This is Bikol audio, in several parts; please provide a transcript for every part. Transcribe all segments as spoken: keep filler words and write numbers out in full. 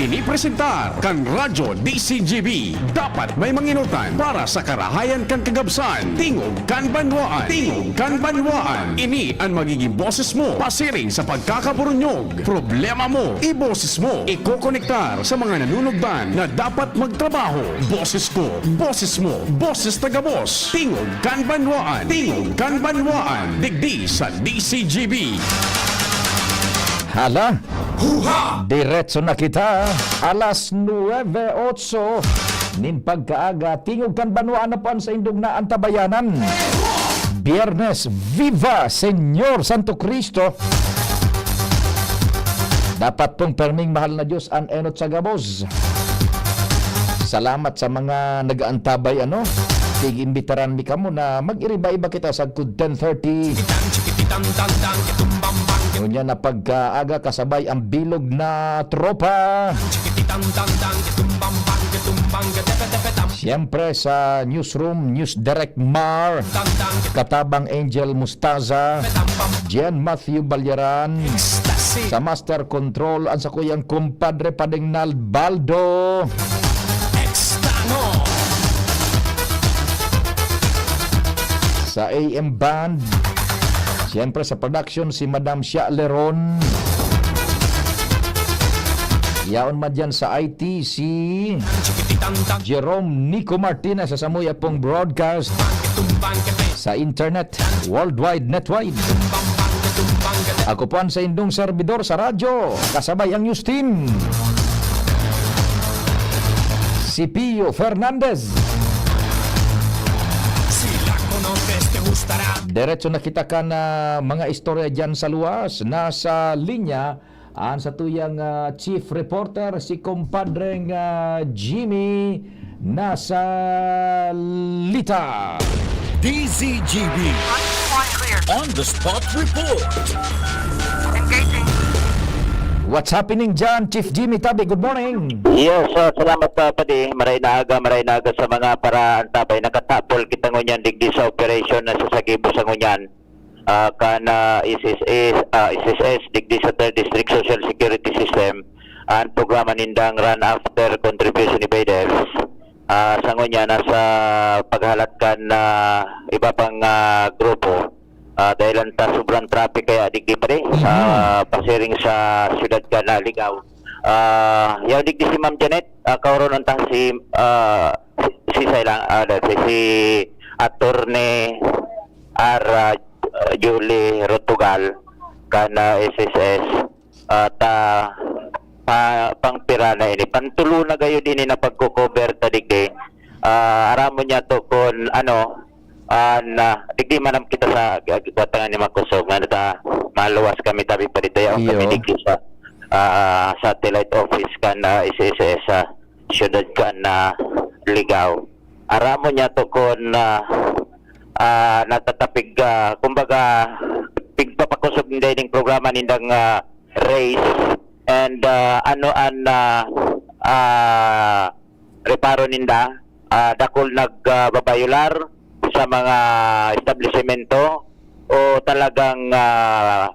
Ini presentar kan Radyo D C G B. Dapat may manginutan para sa karahayan kan kagabsan. Tingog kan banwaan. Tingog kan banwaan. Ini an magiging boses mo pasiring sa pagkakaburunyog. Problema mo, iboses mo. Ikokonektar sa mga nanunugdan na dapat magtrabaho. Boses ko, boses mo, boses ta gabos. Tingog kan banwaan. Tingog kan banwaan. Digdi sa D C G B. Hala, Huha! Diretso na kita. Alas nuebe otso nin pagkaaga, tingog kan banwaan na po an saindong naantabayanan. Biyernes, Viva Señor Santo Cristo! Dapat pong perming mahal na Diyos an enot sa gabos. Salamat sa mga nag-aantabay, ano? Tig-imbitaran mi kamo na mag-iriba-iba kita sagkod ten thirty. Ngunyan na pagkaaga kasabay ang bilog na tropa. Siyempre sa newsroom, News Direct Mar, katabang Angel Mustaza, Gian Matthew Balyaran, sa Master Control, ang sakuyang kumpadre Pading Nalbaldo. Sa A M Band, siyempre sa production, si Madam Shia Leron. Yaon man dyan sa I T, si Jerome Nico Martinez sa samuya pong broadcast. Sa internet, worldwide, netwide. Ako po ang saindong servidor sa radyo, kasabay ang news team. Si Pio Fernandez. Diretso na kita kan mga istorya dyan sa luwas. Nasa linya an satuyang, ah, chief reporter, si kumpadreng, ah, Jimmy Nasalita. D Z G B On the Spot Report. What's happening dyan, Chief Jimmy Tabi? Good morning. Yes, ah, salamat, ah, Padi. Maray na aga, maray na aga sa mga paraantabay. Nakatapol kita ngunyan digdi sa operasyon na sa Sagibo sa ngunyan. Ah, kan, ah, S S S, ah, S S S, digdi sa Third District Social Security System, ang programa nindang Run After Contribution Evaders. Ah, sa ngunyan, nasa paghalat kan, ah, iba pang, ah, grupo. Ah, dahil ang ta-, sobrang traffic kaya digdi pa rin sa Mhm. pasiring sa siyudad kan Ligao. Ah, yaw digdi si Ma'am Janet, ah, kauron ang ta-, si, ah, si, si Sailang, ah, si, si Attorney R, ah, Julie Rotugal, kan, ah, S S S. At, ah, pa, pangpira na ini. Pantulo na gayud ini na pagko-cover ta digdi. Ah, aramon niya to kun ano, ah, na, digdi man kita sa g-, g-, batangan ni Makusog, nga ta, maluwas kami tabi pa dito. Yaon kami Iyo. digdi sa, ah, satellite office kan, ah, S S S sa siyudad kan, ah, Ligao. Aramon niya to kun, ah, ah, natatapig, ah, kumbaga, pigpapakosog ninda ining programa nindang, ah, race and, ah, ano an, ah, ah, reparo ninda, ah, dakul nag, ah, babayular sa mga establisemento o talagang, ah,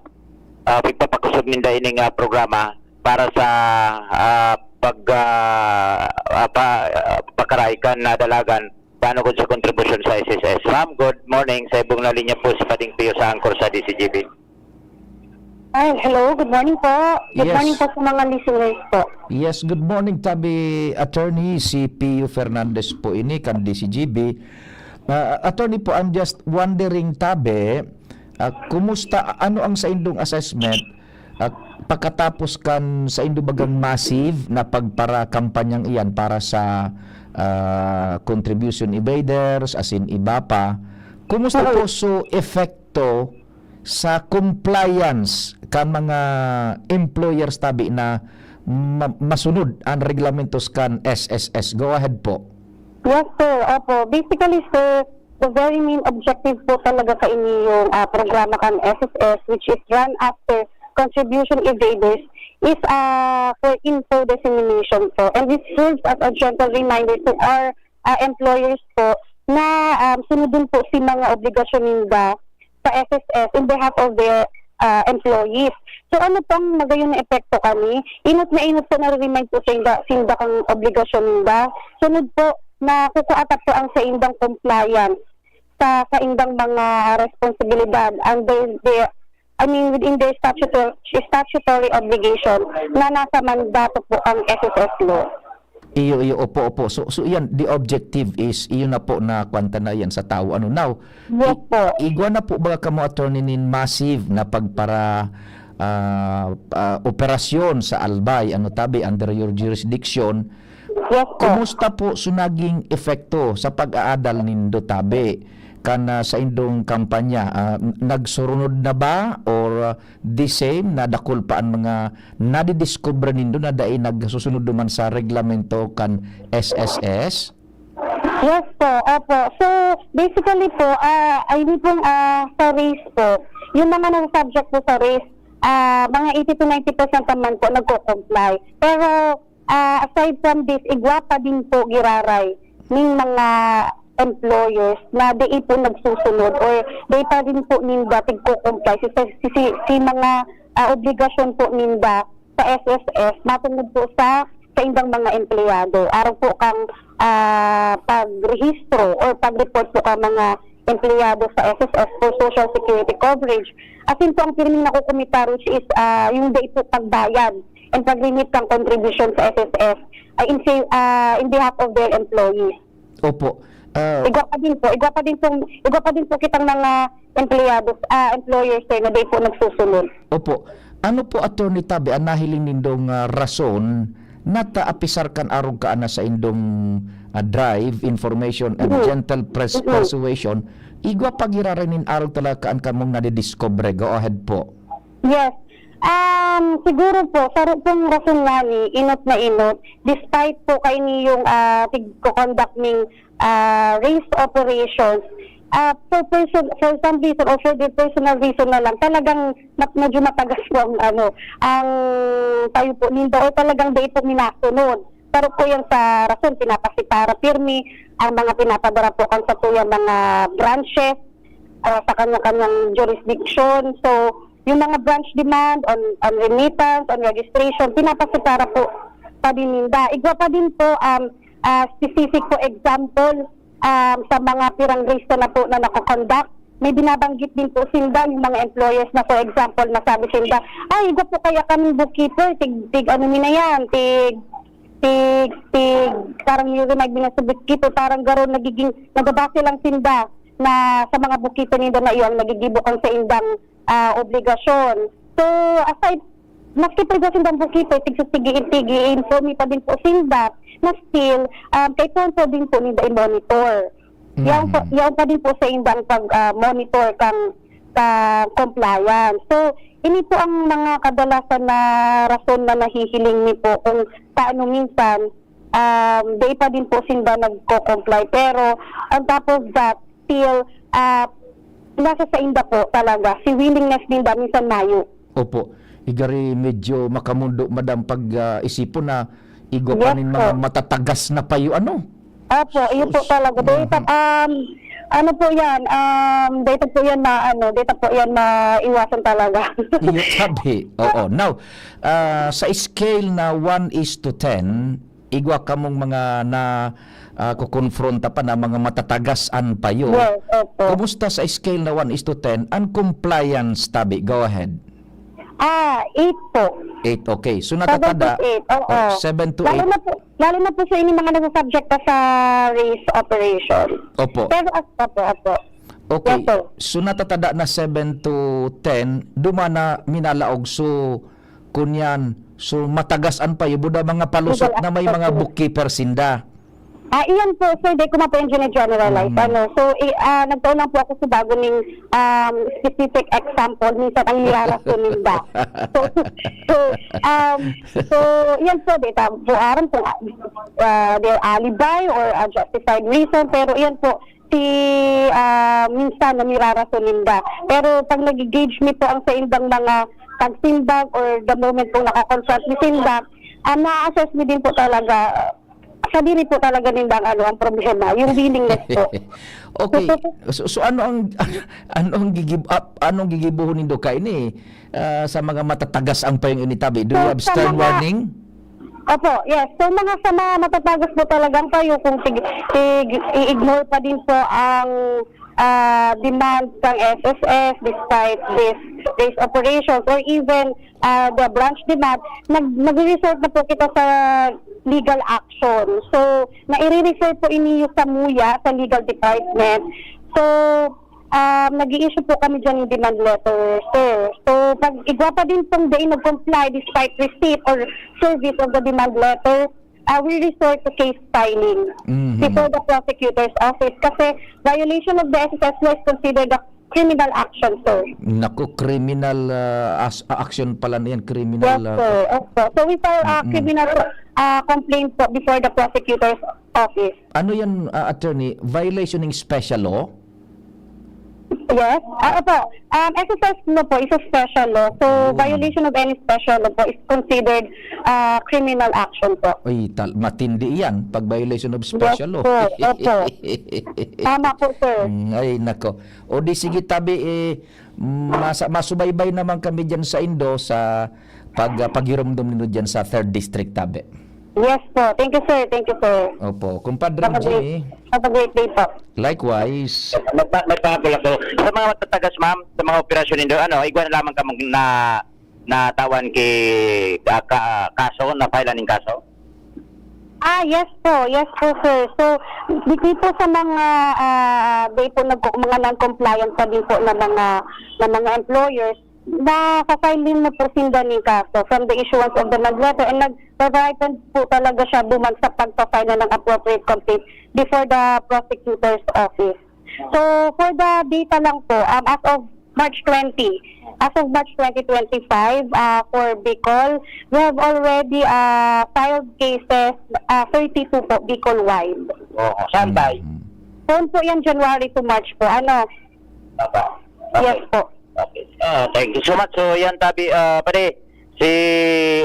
ah, pigpapakosog ninda ining, ah, programa para sa, ah, pag, ah, ah, pa, ah, pakaray kan, ah, dalagan paano kun sa kontribusyon sa S S S. Ma'am, good morning. Sa ibong na linya po si Pading Pio sa Angkor sa D C G B. Ay, hello. Good morning po. Good Yes. morning po sa mga listeners po. Yes, good morning, tabi attorney, si Pio Fernandez po ini, kan D C G B. Ah, attorney po, I'm just wondering, tabi, ah, kumusta, ano ang saindong assessment at pagkatapos kan saindo bagang massive na pagparakampanyang iyan para sa, ah, contribution evaders, asin iba pa, kumusta Oo. po so epekto sa compliance kan mga employers tabi na ma-, masunod an reglamentos kan S S S? Go ahead po. Yes, sir. Opo. Basically, sir, the very main objective po talaga kaini yung, ah, programa kan S S S, which is Run After Contribution Evaders, is, ah, for info dissemination po. And this serves as a gentle reminder to our, ah, employers po na, um, sunodon po si mga obligasyon ninda sa S S S in behalf of their ah, employees. So, ano pong magayon na epekto kani? Inot na inot po nare-remind po sa inda, sinda kang obligasyon ninda. Sunod po, na kukuata po ang sa indang compliance sa, sa indang mga responsibilidad. And they, they, I mean, within their statutory, statutory obligation na nasa mandato po ang S S S law. Iyo, iyo, opo, opo. So, so iyan, the objective is, iyo na po na kwanta na yan sa tao. Ano, now, Yes i-, po. igwa na po ba kamo, attorney, nin massive na pagpara, ah, ah, operasyon sa Albay, ano, tabi, under your jurisdiction? Yes po. Kumusta po so naging epekto sa pag-aadal nindo, tabi, kan, ah, sa indong kampanya? Ah, n-, nagsurunod na ba or, ah, the same, na dakul pa an mga nadidiskubre nindo na dai nagsusunod duman sa reglamento kan S S S? Yes po, opo. So, basically po, ah, ay, hindi pong, ah, sa race po, yung mga nasa subject po sa race, ah, mga eighty to ninety percent naman po nagko-comply. Pero, ah, aside from this, igwa pa din po giraray ning mga employers na dai po nagsusunod or dai pa rin po ninda tigko-comply si, si, si, si mga, ah, obligasyon po ninda sa S S S matungod po sa, sa indang mga empleyado. Arog po kang, ah, pagrehistro or pag-report po kang mga empleyado sa S S S for Social Security coverage. Asin po ang pirming nakukumita, which is, ah, yung dai po pagbayad and pag-remit kang contribution sa S S S, ay in, fa- ah, in behalf of their employees. Opo. Ah, Igwa pa din po, igwa pa din pong, igwa pa din po kitang mga empleyado, ah, employers, sir, na di po nagsusunod. Opo. Ano po, Attorney Tabe, ang nahiling nindong, ah, rason na ta apisar kan arog kaan na sa indong, ah, drive, information, and Mm. gentle pres-, Mm. persuasion, igwa pa giraray nin arog talaga kaan kamong nadidiscover? Go ahead po. Yes. Um, siguro po, saro pong rason ngani, inot na inot, despite po kaini yung, ah, tig-conduct ning, ah, race operations, ah, for person, for some reason or for their personal reason na lang, talagang mat-, medyo matagas po ang, ano, ang tayo po ninda, o talagang dai po minasunod. Pero po yan sa rason, pinapasipara pirmi ang mga pinapadara po kan sa po yung mga branches, ah, sa kanya-kanyang jurisdiction. So, yung mga branch demand on, on remittance, on registration, pinapasipara po pa din ninda. Igwa pa din po, um, ah, specific po example, um, sa mga pirang race na po na nako-conduct, may binabanggit din po sinda, yung mga employers na, for example, masabi sinda, "Ay, igwa po kaya kaming bookkeeper, tig, tig ano mi na yan, tig, tig, tig," parang yung remind nila sa bookkeeper, parang garo nagiging, nagbabase lang sinda na sa mga bookkeeper ninda na iyon, nagigibo kan sa indang, ah, obligasyon. So, aside, maski pa igwa sindang bookkeeper, tig-, sige, tig-, i-inform mi pa din po sinda na still, um, kaipuhan po din po ninda i-monitor. Yaon pa, Mm. yaon pa din po sa indang pag, ah, monitor kang, kang compliance. So, ini po ang mga kadalasan na rason na nahihiling mi po kung paano minsan, um, dai pa din po sinda nagko-comply. Pero on top of that, still, ah, nasa sa inda po talaga, si willingness ninda minsan mayo. Opo. Igari medyo makamundo, madam, pag, ah, isipon na igwa pa Yes nin mga po. matatagas na payo, ano? Opo, iyo po Sus. talaga. Dahil sa, Mhm. um, ano po yan, um, data po yan na, ano, data po yan na iwasan talaga. Iyo sabi. Oo. Now, ah, sa scale na one is to ten, igwa kamong mga na, ah, kukonfronta pa na mga matatagas an payo. Yes, opo. Kumusta sa scale na one is to ten ang compliance, tabi? Go ahead. Ah, eight po. Eight, okay. So, Seven to natatada, eight, oo. oh, seven to Lalo eight. na po, lalo na po sa ini mga nasa-subject ka sa race operation. Opo. Pero, as-, opo, opo. Okay. Yes, sir. So, natatada na seven to ten, duma na minalaog. So, kunyan, so, matagas an payo, buda mga palusot Buda na may mga actor. bookkeeper sinda. Ah, iyan po, sir, di ko man po yung gine-generalize. Mhm. Ano, so, i-, ah, nagtao lang po ako sa bago ning, um, specific example. Minsan ang nirarason ninda. So, so, um, so, iyan po, di ta, buaran po, ah, their alibi or a justified reason. Pero iyan po, si, ah, minsan na nirarason ninda. Pero pag nag-gauge mi po ang sa indang mga pagsimbag or the moment pong nakakonfront mi sinda, ah, na-assess mi din po talaga, ah, kadiri po talaga nindang ano, ang problema, yung willingness po. Okay. So, so, so ano ang ano ang gigib up, anong gigibohon nindo kaini, ah, sa mga matatagas ang payong ini tabi? Do you So, have sa stern mga warning? Opo, yes. So, mga sa mga matatagas po talagang payo, kung tig tig i-ignore pa din po ang, ah, demand ng S S S despite this these operations or even, ah, the branch demand, nag nagre-resort na po kita sa legal action. So, naire-refer po ini sa MUYA, sa legal department. So, um, nag-i-issue po kami diyan ng demand letter, sir. So, pag igwa pa din pong dai nag-comply despite receipt or service of the demand letter, ah, we resort to case filing Mhm. before the prosecutor's office kasi violation of the S S S law is considered a criminal action, sir. Naku, criminal, ah, as-, action pala na yan, Yes, criminal, ah, sir. Opo. So, we file a Mm-mm. criminal, ah, complaint po before the prosecutor's office. Ano yan, ah, attorney? Violation ng special law? Yes. Ah, opo. Um, S S S law po is a special law. So, Oh. violation of any special law po is considered, ah, criminal action po. Ay, tal-, matindi yan pag violation of Yes special law. po. Opo. Tama po, sir. Mm, ay, nako. O di sige, tabi, eh, masa-, masubaybay naman kami dyan sa indo sa pag-, ah, paghiromdom nindo dyan sa third district, tabi. Yes po. Thank you, sir. Thank you, sir. Opo. Kumpadre Have a great, Jimmy. have a great day po. Likewise. May pa-, may pahabol ako. Sa mga matatagas, ma'am, sa mga operasyon nindo, ano, igwa na lamang ka mag-, na, natawan ki, ka, ka, kaso, na-file ning kaso? Ah, yes po. Yes po, sir. So, dito po sa mga, ah, di po nagko-, mga non-compliance pa din po ng mga, ng mga employers, na-file din na po sinda ning kaso from the issuance of the demand letter, and nag-, nagpaparitan po talaga siya duman sa pagpa-file na ng appropriate complaint before the prosecutor's office. So, for the data lang po, um, as of March twenty, as of March twenty twenty-five, ah, for Bicol, we have already, ah, filed cases, ah, thirty-two po, Bicol-wide. Oo, saan tayo? Mm. Doon po yan, January to March po. Ano? Tama. Yes Okay. po. Okay. Ah, thank you so much. So, yan, tabi, ah, pare, si,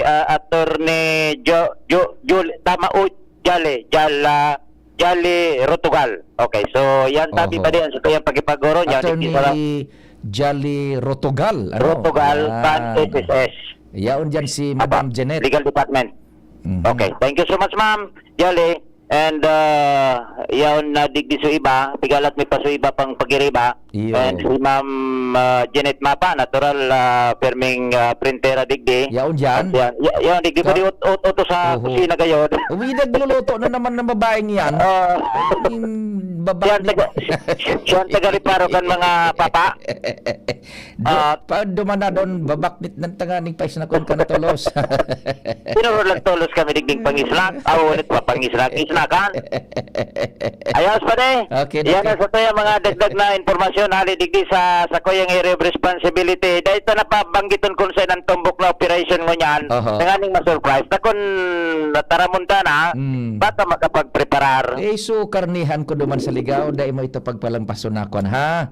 ah, Attorney Jo-, Jo-, Jul-, tama, o, Jale, Jala, Jale Rotugal. Okay, so, yan, tabi, Oho. pare, ang sa kayang pakipagoro niya, Attorney di pala Jale Rotugal, ano? Rotugal, Yan. Pan S S S. Yaon dyan si Apa, Madam Janet. Legal Department. Mhm. Okay, thank you so much, ma'am. Jale, And, ah, yaon na digdi so iba, pigalat mi pa so iba pang pagiriba. Iyo. And si Ma'am, ah, Jeanette Mapa, natural, ah, pirming, ah, printera digdi. Yaon diyan? At yan, ya-, yaon digdi, Ka- pwede ut-, ut-, utos sa Oho. kusina gayod. Uy, nagluluto na naman ng babaeng yan. Ah. Yung babae Yan, ni- taga, yan, taga reparo kan mga papa. Do, Ah. pa, duman na doon, babaknit ng tanganing paisnakon ka na tolos. Tinuro lang tolos kami digding pangisnak. Aw, ulit pa, pangisnak. Isnakan. Ayos, pare. Okay, Yan okay. na sa tayo, mga dagdag na impormasyon, hali digdi sa, sa kuyang area of responsibility. Dahil ito napabanggiton kung saan ang tumbok na operation ngunyan, Oho. tanganing ma-surprise. Na kung nataramon ka na, Mm. baka makapagpreparar. Eh, so, karnihan ko duman sa Ligao, dahil mo ito pagpalampason na kwan, ha?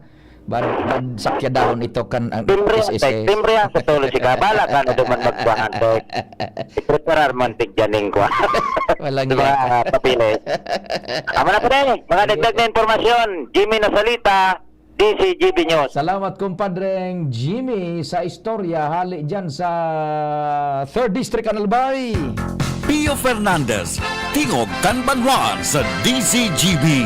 Ban-, ban-, sakyadahon ito kan ang Timbre ang S S S. tek-, timbre ang katulad si Kabala, kano duman magkuhan, tek. Ipreparar mo ang tigyaning kwa. Walang Sa mga, yan. ah, papeles. Ama na, pre, mga Sige. dagdag na impormasyon, Jimmy Nasalita, D Z G B News. Salamat, kumpadreng Jimmy, sa istorya hali dyan sa Third District, Albay. Pio Fernandez, tingog kan banwaan sa D Z G B.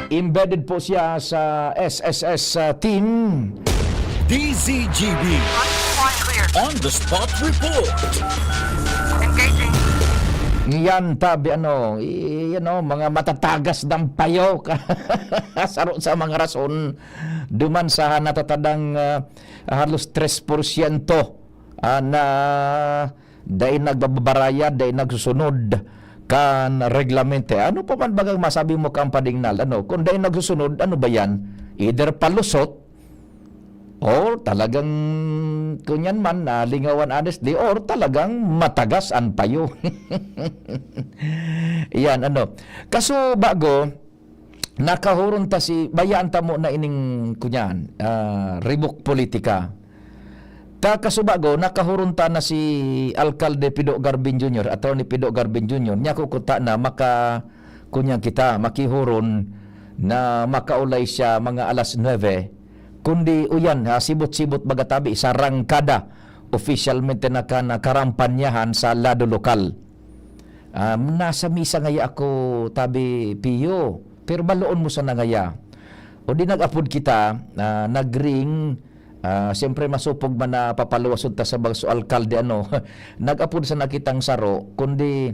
Embedded po siya sa S S S, uh, team. D Z G B. On the spot report. Engaging. Yan, tabi, ano, i-, you know, mga matatagas ng payo. Saro sa mga rason, duman sa natatadang, uh, halos tres porsyento, ah, na dai nagbabarayad, dai nagsusunod kan reglamente. Ano pa man bagang masabi mo, Kampadingnal? Ano, kung dai nagsusunod, ano ba yan? Either palusot, or talagang, kunyan man, ah, lingawan honestly, or talagang matagas an payo. Yan, ano. Kaso bago, nakahuron ta si, bayaan ta mo na ining, kunyan, ah, ribok politika. Ta kasubago, nakahuron ta na si Alkalde Pido Garbin Junior, Attorney Pido Garbin Junior, nya kukuta na maka, kunyang kita, makihuron na makaulay siya mga alas nuebe, kundi uyan, ha, sibot-sibot baga tabi, sa rangkada, opisyalmente na kan, ah, karampanyahan sa lado lokal. Ah, nasa misa ngaya ako, tabi, Pio, pero baloon mo sana ngaya. O di nag-apod kita, ah, nag-ring, ah, siyempre masupog man na papaluwason ta sa bangso alkalde, ano. Nag-apod sana kitang saro, kundi,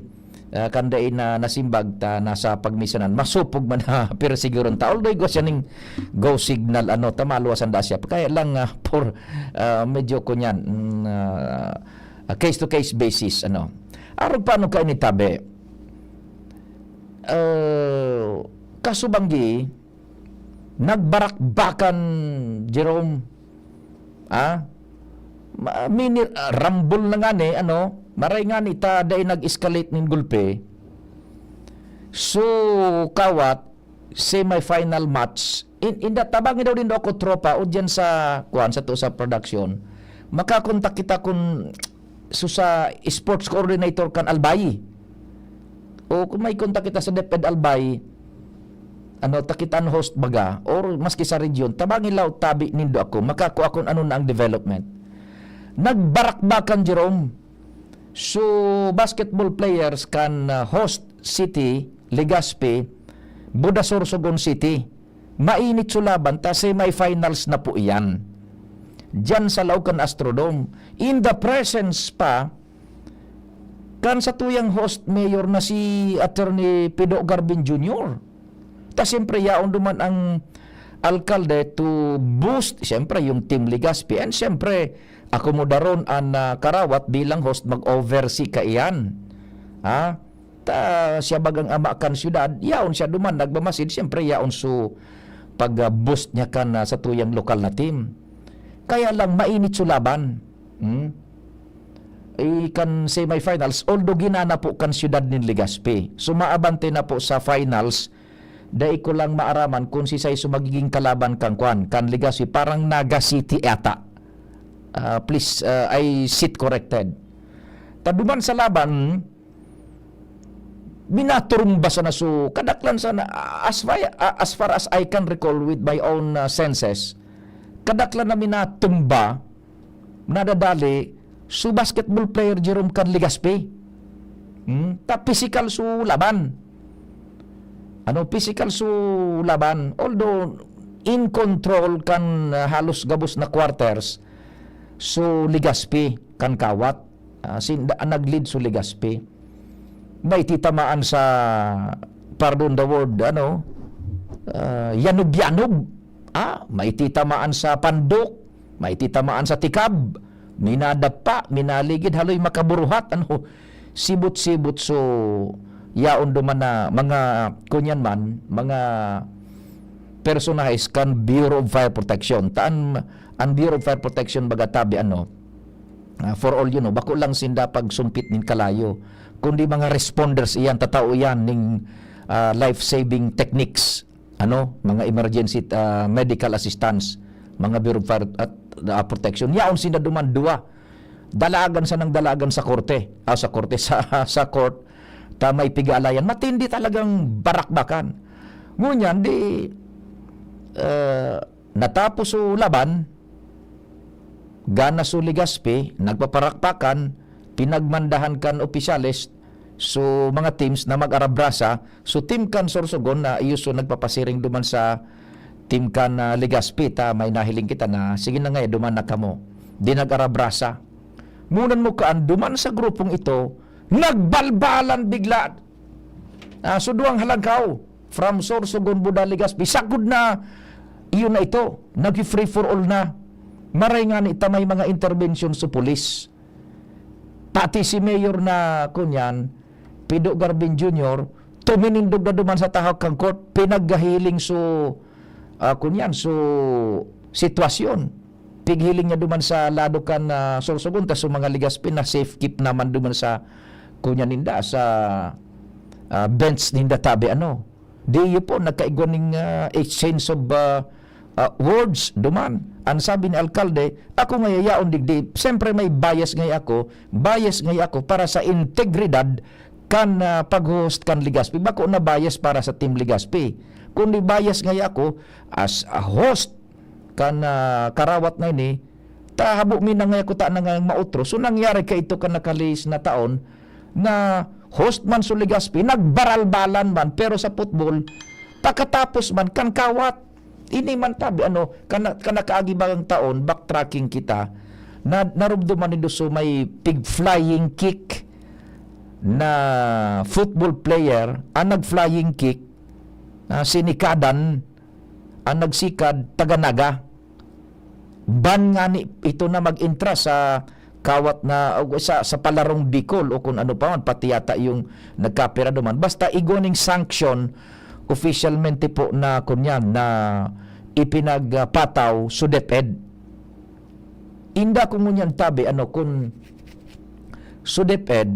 ah, kan dai na nasimbag ta nasa pagmisanan, masupog man na persigiron ta. Although igwa siya ning go signal, ano, ta maluwasan da siya. Kaya lang, ah, for, ah, medyo kunyan, mm, ah, ah, case-to-case basis, ano. Arog pa, ano, kaini tabi? Ah, kasubanggi, nagbarakbakan, Jerome. Ah? Ma-, mini-, ah, rambol na ngani, ano, maray ngani ta dai nag-escalate nin gulpe. So, kawat, semifinal match. In, in that, tabangi daw din daw ako, tropa, o diyan sa, kuwan, sa to sa production. Makakontak kita kun so sa sports coordinator kan Albay. O kung may kontak kita sa DepEd Albay, ano, ta kita an host baga, or maski sa region, tabangi law tabi nindo ako, makakua kun ano na ang development. Nagbarakbakan, Jerome. So, basketball players kan, ah, host city, Legazpi, Buda Sorsogon City. Mainit so laban ta semifinals na po iyan. Diyan sa laog kan Astrodome. In the presence pa kan satuyang host mayor na si Attorney Pido Garbin Junior. Ta siyempre, yaon duman ang alkalde to boost, siyempre, yung Team Legazpi. And siyempre, akomodaron an, ah, karawat bilang host mag-oversee kaiyan. Ha? Ta siya bagang ama kan syudad, yaon siya duman, nagmamasid, siyempre, yaon so pag-boost niya kan, ah, satuyang lokal na team. Kaya lang, mainit so laban. Hmm? Eh, kan semifinals, although ginana po kan syudad nin Legazpi. So, maabante na po sa finals, dai ko lang maaraman kung sisay so magiging kalaban kan kwan, kan Legazpi. Parang Naga City yata. Ah, please, ah, I sit corrected. Ta duman sa laban, minaturumba sana so, kadaklan sana, as far, as far as I can recall with my own, ah, senses, kadaklan na minatumba, nadadali, so basketball player Jerome kan Legazpi. Hmm? Ta physical so laban. Ano, physical so laban. Although, in control kan, ah, halos gabos na quarters, so Legazpi kan kawat. Ah, sinda an nag-lead so Legazpi. May titamaan sa, pardon the word, ano, ah, yanog-yanog. Ah, may titamaan sa pandok, may titamaan sa tikab, minadapa, minaligid, haloy makaburuhat, ano, sibot-sibot. So, yaon duman na mga, kunyan man, mga personahes kan Bureau of Fire Protection. Ta an, an Bureau of Fire Protection, baga tabi, ano, ah, for all you know, bako lang sinda pagsumpit nin kalayo, kundi mga responders iyan, tatao iyan ning, ah, life-saving techniques, ano, mga emergency, ah, medical assistance, mga Bureau of Fire at, ah, Protection. Yaon sinda duman, duwa. Dalagan sanang dalagan sa korte, ah, sa korte, sa, sa court, ta may pig-aalayan. Matindi talagang barakbakan. Ngunyan, di, ah, natapos so laban, gana so Legazpi, nagpaparakpakan, pinagmandahan kan opisyales, so mga teams na mag-arabrasa, so team kan Sorsogon na iyo so nagpapasiring duman sa team kan, ah, Legazpi, ta may nahiling kita na, "Sige na nga, eh, duman na kamo." Di nag-arabrasa. Ngunyan mo kaan, duman sa grupong ito, nagbalbalan bigla. Ah, so duwang halangkaw, from Sorsogon, Buda, Legazpi, sagkod na, iyon na ito, nag-free for all na. Maray ngani ta may mga intervention sa pulis. Pati si Mayor na, kunyan, Pido Garbin Junior, tuminindog na duman sa tahok kan court, pinaggahiling so, ah, kunyan, so, sitwasyon. Pighiling niya duman sa lado kan, ah, Sorsogon, ta so mga Legazpi na safe keep naman duman sa, kunyan ninda, sa, ah, bench ninda tabi, ano. Di iyo po, nagkaigwa ning, ah, exchange of, ah, ah, wards duman. An sabi ni alkalde, "Ako nga yayaon digdi, siyempre may bias nga ako, bias nga ako para sa integridad kan, ah, pag-host kan Legazpi. Bako na bias para sa Team Legazpi, kundi bias nga ako as a host kan, ah, karawat na ini, ta habo mi na nga kuta na nga mautro." So, nangyari ka ito kan nakalihis na taon, nga host man sa Legazpi, nagbaralbalan man, pero sa football, pagkatapos man, kan kawat, ini man tabi, ano, kana-, kanakaagi bagang taon, backtracking kita, na, narumduman nindo so may pig flying kick na football player, ang nag-flying kick, na sinikadan, ang nagsikad, taga Naga. Ban ngani ito na mag-entra sa kawat na, o sa, sa palarong Bicol o kung ano pa man, pati yata yung nagkapira duman. Basta igwa ning sanction, officialmente po na kunyan, na ipinagpataw sa DepEd. Inda ko ngunyan tabi, ano, kun sa DepEd,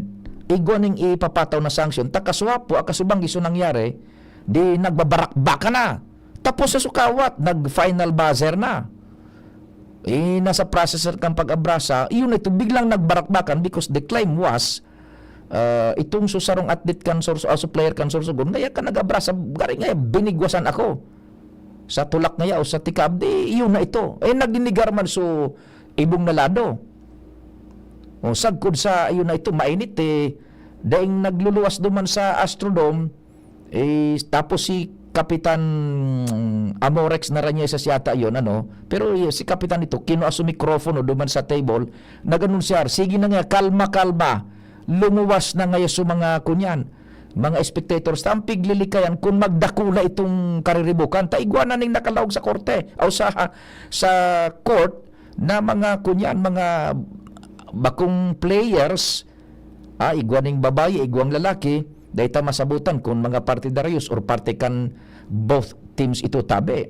igwa ning ipapataw na sanction, takaswapo, akasubang iso nangyari, di nagbabarakbaka na. Tapos sa sukawat, nag-final buzzer na. Eh, nasa process kan pag-abrasa, yun ito, biglang nagbarakbakan because the claim was, ah, itong susarong athlete kan Sorso-, ah, supplier kan Sorsogon, kaya ka nag-abrasa, gari nga, binigwasan ako. Sa tulak ngaya o sa tikab, di, yun na ito. Eh, nagdinigar man so ibong na lado. O, sagkod sa, yun na ito, mainit eh. Daing nagluluwas duman sa Astrodome, eh, tapos si Kapitan Amorex na rin niya isa siyata yun, ano? Pero y- si Kapitan ito, kinuha sa mikropono duman sa table, nag-anunsiyar, "Sige na nga, kalma, kalma. Lumuwas na ngayon sa mga kunyan, mga spectators. Ta ang piglilikayan kung magdakula itong kariribukan, ta igwa na ning nakalaog sa korte, o sa, sa court, na mga kunyan, mga bakong players, ah, igwa ning babayi, igwang lalaki, dahil ta masabutan kung mga partidaryos or parte kan both teams ito tabi."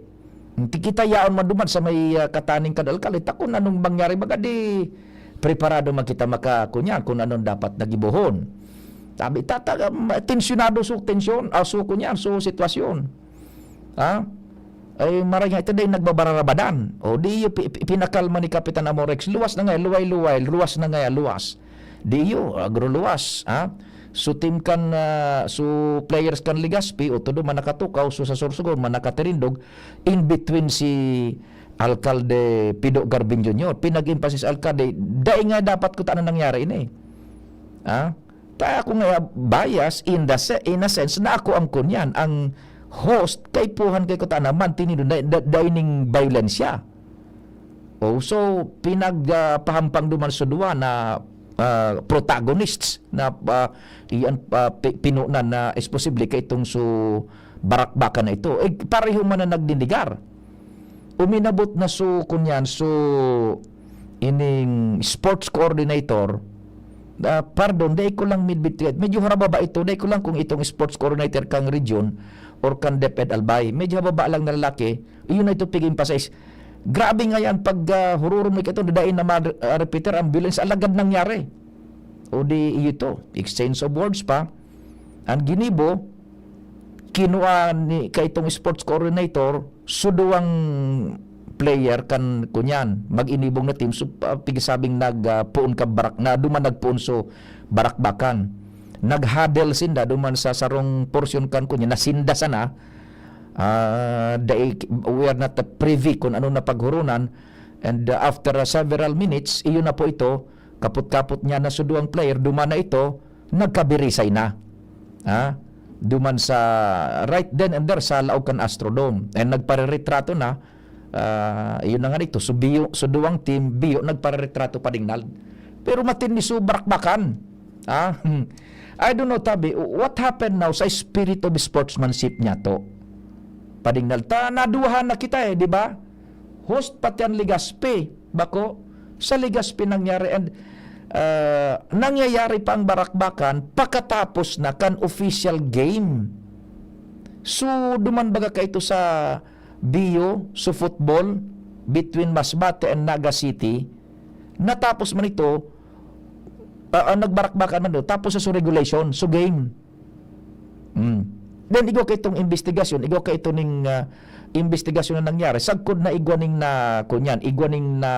Ti kita yaon man duman sa may, ah, kataning kan alkalde, ta kung anong mangyari, baga di preparado man kita maka, kunyan, kung anong dapat na gibohon. Sabi, tata-, ma-, tensyonado so tensyon, ah, so kunyan, so sitwasyon. Ha? Ay, maray nga, ito dahil nagbabararabadan. O, di iyo pi-, pi-, pinakalma ni Kapitan Amorex, "Luwas na nga, luway-luway, luwas na nga, luwas." Di iyo, agruluwas, ha? So, team kan, ah, so, players kan Legazpi, o todo man nakatukaw, so, sa Sorsogon, man nakatirindog, in between si Alkalde Pido Garbin Junior. Pinag-emphasize alkalde, "Dai nga dapat ko tanan nangyari ini." Ha? Ta ako nga bias in the se-, in a sense na ako ang kunyan, ang host, kaipuhan kay ko tanan, mantinido, da-, da-, dai ning bayolensya. Oh, so, pinag, ah, pahampang duman sa duwa na, ah, protagonists na, ah, iyan, ah, pi-, pinunan na is posible kay itong so barakbakan na ito. Eh, pareho man na nagdindigar. Uminabot na so, kunyan, so, ining sports coordinator, ah, pardon, dai ko lang midbit, medyo harababa ito, dai ko lang kung itong sports coordinator kang region or kang DepEd Albay. Medyo hababa lang na lalaki, iyon na ito pig-emphasize. Grabe nga yan, pag, ah, hururom ni kaito, dai na ma-, ah, repeater ang violence, alagad nangyari. O di, iyo to, exchange of words pa. Ang ginibo, kinua ni, kaitong sports coordinator, so duwang player kan, kunyan, mag-inibong na team, so, ah, pigsabing nag, ah, puon ka barak-, na duman nagpuon so barakbakan. Nag-huddle sinda, duman sa sarong portion kan, kunyan, nasinda sana, ah, dai, we are not privy kung ano na paghurunan, and, ah, after, ah, several minutes, iyo na po ito, kapot-kapot niya na so duwang player, duman na ito, nagkabirisay na. Ha? Duman sa right then and there sa laog kan Astrodome. And nagpareretrato na, ah, yun na nga dito, so biyo, so duwang team, biyo, nagpareretrato pa dingnal. Pero matindi so barakbakan. Ha? I don't know, tabi, what happened now sa spirit of sportsmanship niya to? Padingnal. Ta, naduwahan na kita eh, di ba? Host pati ang Legazpi. Bako, sa Legazpi nangyari and, ah, nangyayari pa ang barakbakan pakatapos na kan official game. So, duman baga ka ito sa Bio, so football, between Masbate and Naga City. Natapos man ito, ah, ah, nagbarakbakan man ito. Tapos sa so regulation, so game. Mm. Then igwa kaitong imbestigasyon, igwa kaito ning, ah, imbestigasyon na nangyari. Sagkod na igwa ning na, kunyan, igwa ning na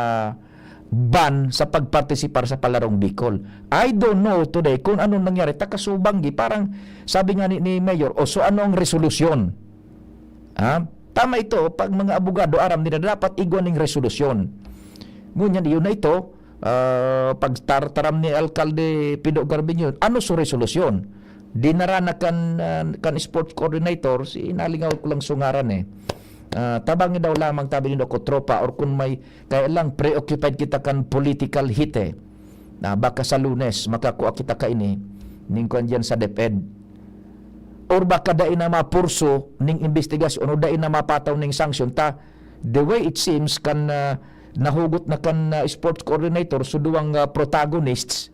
ban sa pagpartisipar sa palarong Bicol. I don't know today kung anong nangyari. Takasubanggi, parang sabi nga ni, ni Mayor, "O, so ano ang resolusyon?" Ha? Tama ito, pag mga abogado, aram nila, dapat igwa ning resolusyon. Ngunyan, iyon na ito, ah, pagtartaram ni Alkalde Pido Garbiñon, ano so resolusyon? Dinara na kan, ah, kan sports coordinator, si, nalingaw ko lang so ngaran eh. Ah, tabangi daw lamang, tabi nindo, ako, tropa, or kung may, kaya lang, preoccupied kita kan political hit eh. Na baka sa Lunes, makakua kita kaini, ning kwan diyan sa DepEd. Or baka dai na mapurso ning imbestigasyon, o dai na mapataw ning sanction, ta, the way it seems, kan, ah, nahugot na kan, ah, sports coordinator, so duwang, ah, protagonists,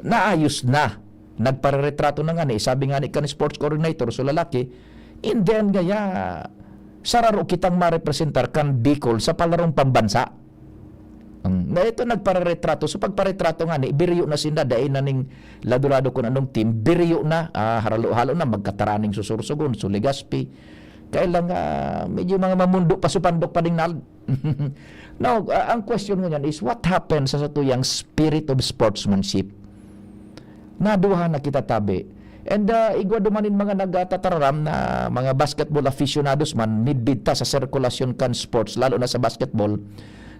naayos na. Nagpareretrato na nga ni, sabi nga ni kan sports coordinator, so lalaki, in the end ngaya, sararo kitang marepresentar kan Bicol sa palarong pambansa. Ang, na ito nagpareretrato. So, pagparetrato nga ni, biriyo na sinda, dai na ning lado-lado kun anong team, biriyo na, ah, halo-halo na, magkataraning susursugon, so Legazpi. Kaya lang, ah, medyo mga mamundo pa, supandok pa ding nal-, Now, ah, ang question ngunyan is, what happened sa satuyang spirit of sportsmanship? Naduha na kita, tabi. And, ah, igwa duman nin mga nagtatararam na mga basketball aficionados man, midbid ta sa sirkulasyon kan sports, lalo na sa basketball,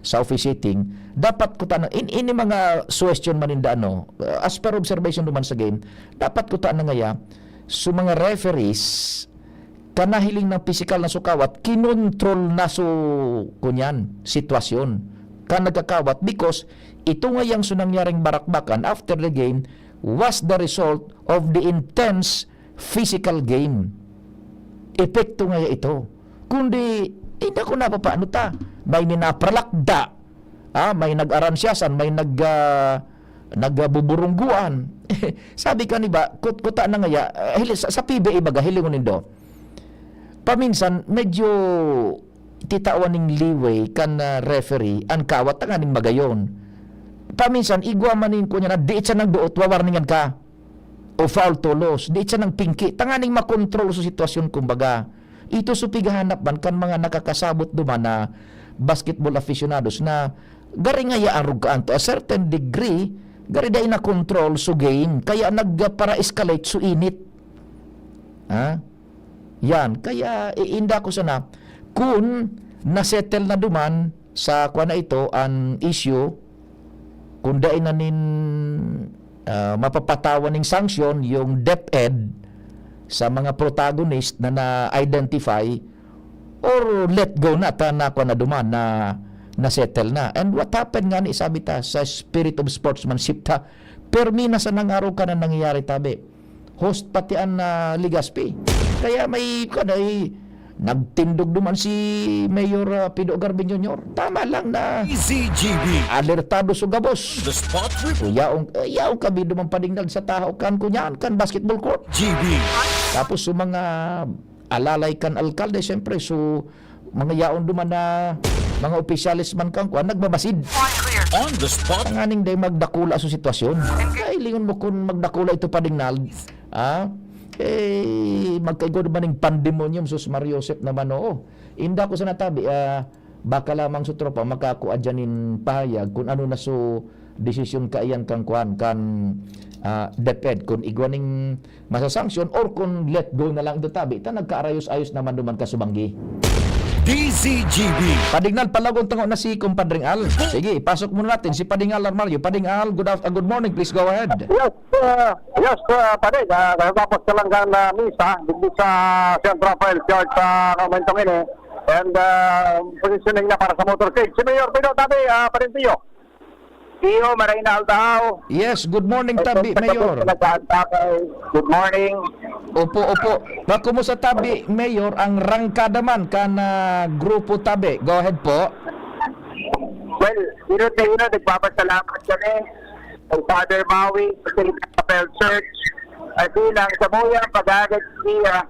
sa officiating, dapat kuta na, in, ini mga suwestiyon man ninda, ano, ah, as per observation duman sa game, dapat kuta na ngaya, so mga referees, kan nahiling na pisikal na so kawat, kinontrol na so, kunyan, sitwasyon kan nagkakawat, because ito ngayang so nangyaring barakbakan after the game was the result of the intense physical game. Epekto ngaya ito. Kundi, hindi ako napapaano ta. May minapralakda, ah, may nag-aransyasan, may nag, ah, nagbuburungguan. Sabi ka ni ba, kut-, kuta na ngaya, ah, hili-, sa, sa P B A baga, hilingon nindo. Paminsan, medyo titawan ning leeway kan, ah, referee, ang kawat tanganing magayon. Paminsan, igwa man nin kunya na, di siya nagduot, wawarningan ka. O foul to loss, di siya nang pingki, tanganing makontrol sa sitwasyon, kumbaga. Ito so pighahanap man kan mga nakakasabot duman na basketball aficionados na gari ngaya arog kaan to a certain degree, gari dai na control so game, kaya nagpara-escalate so init. Ha? Yan. Kaya iinda ko sana, kun nasettle na duman sa kwan na ito, an issue, kun dai na nin, ah, mapapatawan ning sanction yung DepEd sa mga protagonist na na-identify, or let go na ta na kwan na duman na nasettle na. And what happened nga ni, sabi ta, sa spirit of sportsmanship ta, permi na sa nangaro ka na nangyayari, tabi. Host pati an, ah, Legazpi. Kaya may, kwan, ay, nagtindog duman si Mayor, ah, Pido Garvin Junior. Tama lang na D Z G B. Alertado so gabos. The Spot Report. Yaong, eh, yaong kami duman padingnag sa tahaw kan kunyan, kan basketball court. G B. Tapos so mga alalay kan alkalde, siyempre, so mga yaon duman na mga opisyales man kan kwan, nagmamasid. On the spot. Tanganing day magdakula so sitwasyon. Kailingon mo kun magdakula ito padingnag. Ah? Eh, magkaigwa duman ning pandemonium, sus Mario Josep naman, oo. Inda ko sa natabi, ah, baka lamang so tropa makakua dyan nin pahayag kung ano na so desisyon kaiyan kan kwan, kan, ah, DepEd, kung igwa ning masasanction or kung let go na lang ito tabi, ta nagkaarayos-ayos naman duman kasubanggi. D Z G B. Padingnal, palagon tango na si Compadring Al. Sige, pasok muna natin si Pading Al Armario. Pading Al, good af-, ah, good morning. Please go ahead. Yes, uh, yes, uh, pare, uh, kakatapos ka lang kan, uh, misa, digdi sa Saint Rafael Church sa momentong ini. And, uh, positioning na para sa motorcade. Si Mayor Pino, tabi, uh, Parintillo. Iyo, maray na aldaw. Yes, good morning, tabi, Mayor. Good morning. Opo, opo. Makumusta, tabi, Mayor, ang rangkada man kan, ah, grupo, tabi? Go ahead po. Well, inot na inot, nagpapasalamat kami kay Father Maui, sa Saint Rafael Church, as in, ang samuyang pag-agad niya,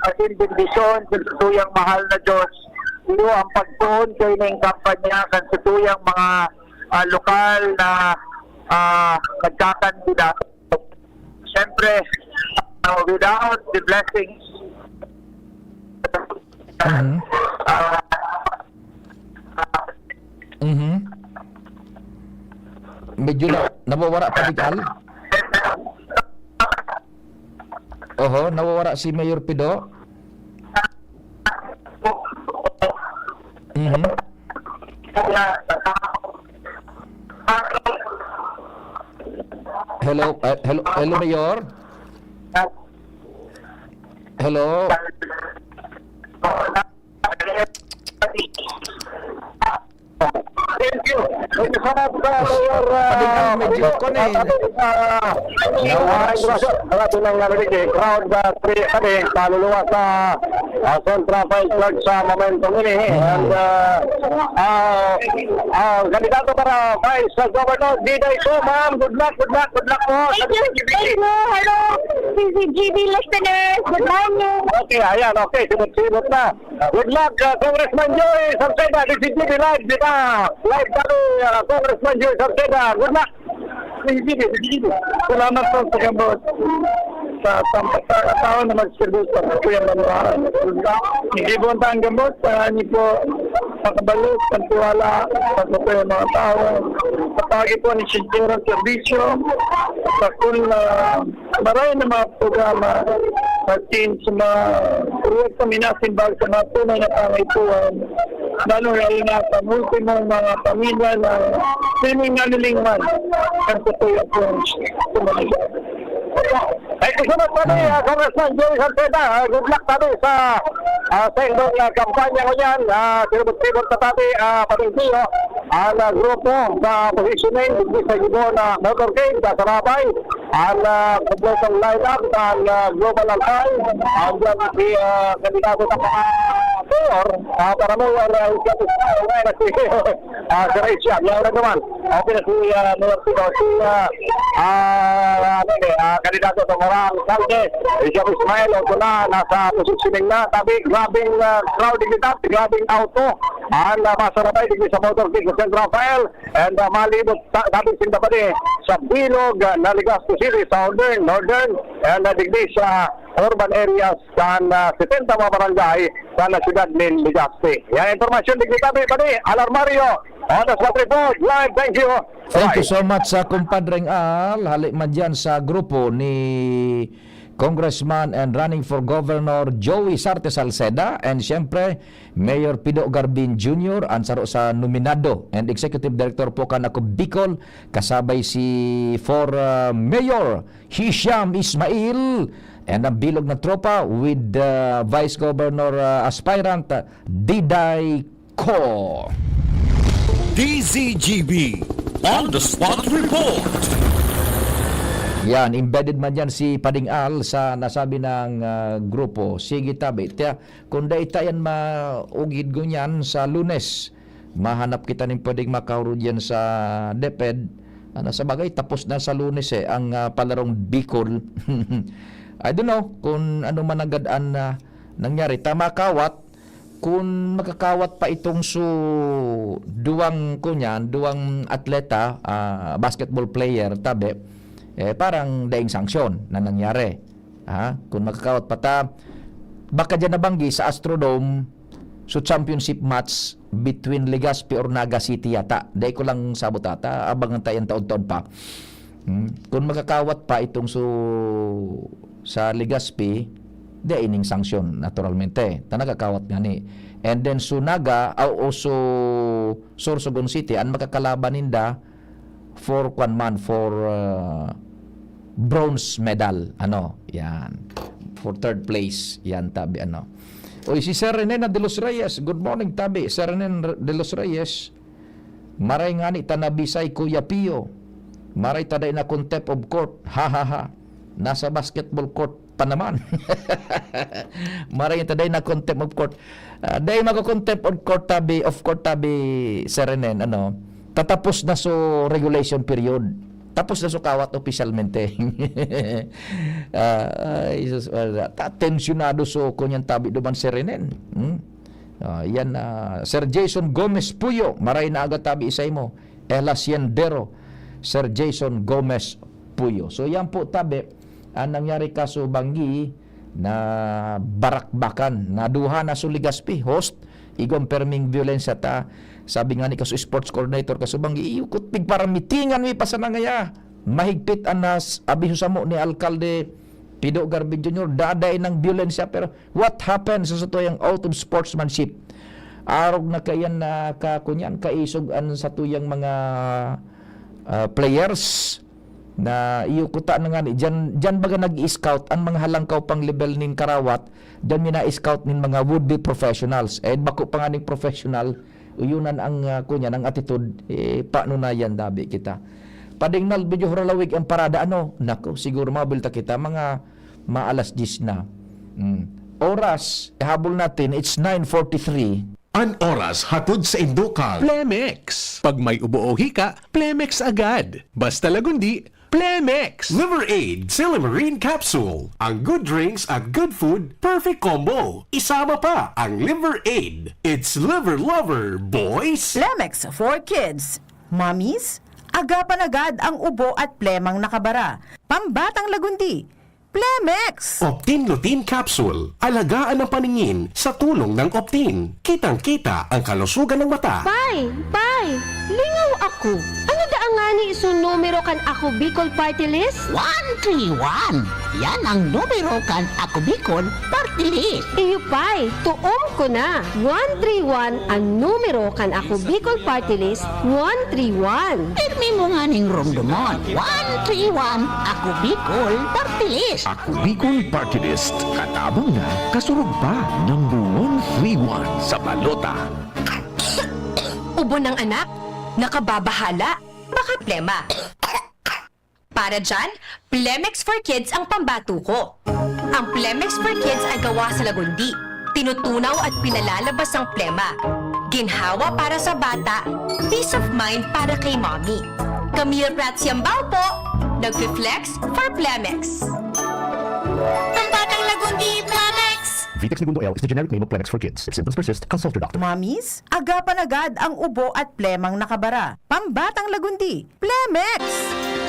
as in, bendisyon sa tuyang mahal na Diyos. Iyo ang pagtuon kay ning kampanya kan sa tuyang mga, ah, lokal na, ah, nagkakandida. Siyempre, uh, without the blessings Mhm. Mhm. Medyo na, nawawara pa, Big Al. Oho, nawawara si Mayor Pido. Mhm. Hello, eh, hello, hello, Mayor. Hello. Thank you. Thank you so much, uh, Mayor, uh, Pading Al, medyo kuan eh. Nawawara siya. Grabe nang narinig eh. Crowd, uh, pre-, kami, kaluluwa sa, uh, Central Fire Church sa momentong ini. Mm. And, uh, uh, uh, kandidato para Vice Governor, Diday Co, ma'am. Good luck, good luck, good luck po. Thank you, thank you. Hello, C C G B listeners. Good morning. Okay, ayan, okay. Sibot-sibot na. Good luck, uh, Congressman Joey Salceda, D C G B live, di ba? Live kami, uh, Congressman Joey Salceda. Good luck. Sige, sige, sige. Salamat po sa gabos. Sa, sa, sa tao na magservisyo sa Kuya Manuel. Hindi po ang gabos, sa niyo po makabalik, sa tiwala, sa Kuya mga tao. Sa pagi po ni Sintero Servisyo, sa kun, uh, maray na mga programa, sa team, sa mga proyekto minasimbag sa mga tunay na pangaipuhan, lalo-lalo na sa ultimong mga pamilya na sining nalilingwan kan totoo akong sumunod. Ay, gusto mo sabi, ah, Congressman Joey Salceda, ah, good luck sabi sa, ah, sa inyong, ah, kampanya ngunyan, ah, siribot-siribot na sabi, ah, Patricio, ang, ah, grupo sa positioning, sa Gibo na motorcade, sa Sarabay, ang, ah, kompletong lineup, ang, ah, Global Alpine, ang, ah, si, ah, kandidato sa mga mayor, ah, para mayor, ah, si, ah, si Rachel, yaw na naman. Okay na si, ah, Mayor Tito, si, ah, ah, ano ni, ah, kandidato sa mga alkalde, si Ismael, o na, nasa positioning na, tabi, grabing, ah, crowd dito, grabing auto, ang, ah, masarabay dito sa motorcade sa San Rafael, and, ah, malibot, ta-, tabi sinda pa din sa bilog, ah, na Legazpi City, Southern, Northern, and, ah, digdi sa urban areas, sa, ah, setenta mga barangay, sa, ah, siyudad nin Legazpi. Yan, impormasyon digdi tabi pa ni Alarmario. Oras Patripod, live, thank you. Thank you Bye. So much sa kumpadreng Al, hali man dyan sa grupo ni Congressman and running for Governor Joey Sarte Salceda, and siyempre, Mayor Pido Garbin Junior, ang saro sa nominado, and Executive Director po kan Ako Bicol, kasabay si for, uh, Mayor Hisham Ismail, and ang bilog na tropa with, uh, Vice Governor, uh, aspirant, uh, Diday Co. D Z G B on the spot report. Yan, embedded man yan si Pading Al sa nasabi ng, ah, grupo. Sige, tabi. Tiya, kung dai ta yan maugid ngunyan sa Lunes, mahanap kita nin pwedeng makaurod yan sa DepEd. Ano, sa bagay, tapos na sa Lunes eh, ang, ah, palarong Bicol. I don't know kung ano man agad ang, ah, nangyari. Tama, kawat, kun makakawat pa itong su-, duwang, kunyan, duwang atleta, ah, basketball player, tabi, eh, parang daing sanksyon na nangyari. Ha? Kun makakawat pa ta, baka dyan nabanggi sa Astrodome, so championship match between Legazpi or Naga City yata. Dai ko lang sabot ata, abangan ta yan taon-taon pa. Hmm. Kun makakawat pa itong su-, sa Legazpi, di ining sanksyon, naturalmente. Ta nakakawat ngani. And then, su Naga, aw, o su Sorsogon City, ang makakalaban ninda for, kwan man, for, uh, bronze medal. Ano, yan. For third place, yan, tabi, ano. Oy, si Sir Rene na de los Reyes. Good morning, tabi. Sir Rene de los Reyes. Maray ngani ta nabisay, Kuya Pio. Maray ta dai na contempt of court. Ha, ha, ha. Nasa basketball court pa naman. Maray ta dai na contempt of court. Ah, dai mako contempt of court tabi, of court tabi, Sir Renen, ano, tatapos na so regulation period. Tapos na so kawat opisyalmente. Ah, ay, sus, wala. Ta-, tensyonado so kunyan tabi duman, Sir Renen. Hmm? Ah, yan, ah, Sir Jason Gomez Puyo, maray na aga tabi isay mo. El Haciendero, Sir Jason Gomez Puyo. So, yan po, tabi, ang nangyari kaso banggi, na barakbakan, na duha na su Legazpi, host, igwa an perming byolensya ta. Sabi nga ni kaso sports coordinator, kaso bang iyo kutbig para mitingan mi pa sana ngaya. Mahigpit an nas-, abiso samo ni Alkalde Pido Garvin Junior, dadain ang byolensya, pero what happened sa satuyang art of sportsmanship? Arog na kaiyan na ka-, kunyan, kaisog an satuyang mga, ah, players na iyo kuta na nga ni, diyan, diyan baga nag-i-scout ang mga halangkaw pang level nin karawat, diyan mi na-scout nin mga would-be professionals. Eh, bako pa nga ning professional, uyunan ang, ah, kunyan, ang attitude, eh, paano na yan, dabi kita. Pading Nal, medyo huralawig ang parada, ano? Nako, siguro mabulta kita, mga maalas diyes na. Mm. Oras, ihabol natin, it's nine forty-three. An oras hatod sa Indokan. Plemex. Pag may ubo o hika, Plemex agad. Basta Lagundi, Plemex. Liver Aid, Silymarin Capsule. Ang good drinks at good food, perfect combo. Isama pa ang Liver Aid. It's Liver Lover, boys! Plemex for kids. Mommies, agapan agad ang ubo at plemang nakabara. Pambatang Lagundi, Plemex! Optin Lutein Capsule. Alagaan ang paningin sa tulong ng Optin. Kitang-kita ang kalusugan ng mata. Pay! Pay! Lingaw ako! Ano daa ngani isun numero kan Ako Bicol Party List? One three one! Yan ang numero kan Ako Bicol Party List. Iyo, Pay! Toom ko na! One three one an numero kan Ako Bicol Party List, one three one. Pirmi mo nganing romdomon, one three one, Ako Bicol Party List. Ako Bicol Party List, katabang na, kasurog pa. Number one three one sa balota. Ubo ng anak, nakababahala, baka plema. Para dyan, Plemex for Kids ang pambato ko. Ang Plemex for Kids ay gawa sa Lagundi. Tinutunaw at pinalalabas ang plema. Ginhawa para sa bata, peace of mind para kay mommy. Camille Prats Yambao po, nagfi-flex for Plemex. Pambatang Lagundi, Plemex! Vitex Negundo L is the generic name of Plemex for Kids. If symptoms persist, consult your doctor. Mommies, agapan agad ang ubo at plemang nakabara. Pambatang Lagundi, Plemex!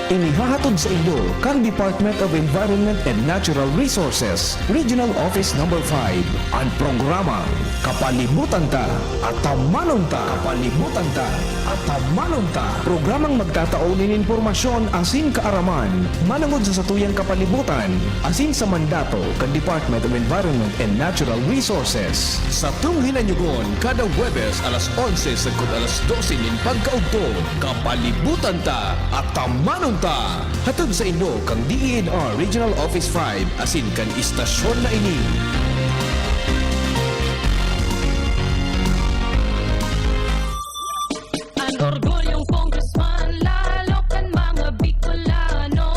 Inihahatod sa inyo kan Department of Environment and Natural Resources, Regional Office Number five, an programang Kapalibutan Ta, Atamanon Ta, Kapalibutan Ta, Atamanon Ta. Programang magtatao nin impormasyon asin kaaraman manongod sa satuyang kapalibutan asin sa mandato kan Department of Environment and Natural Resources. Satong hinanyogon, kada Huwebes alas onse sagkod alas dose nin pagkaugto. Kapalibutan Ta, Atamanon Ta! Hatod sa inyo kan D E N R Regional Office five asin kan istasyon na ini. An orgulyong congressman, lalo kan mga Bicolano.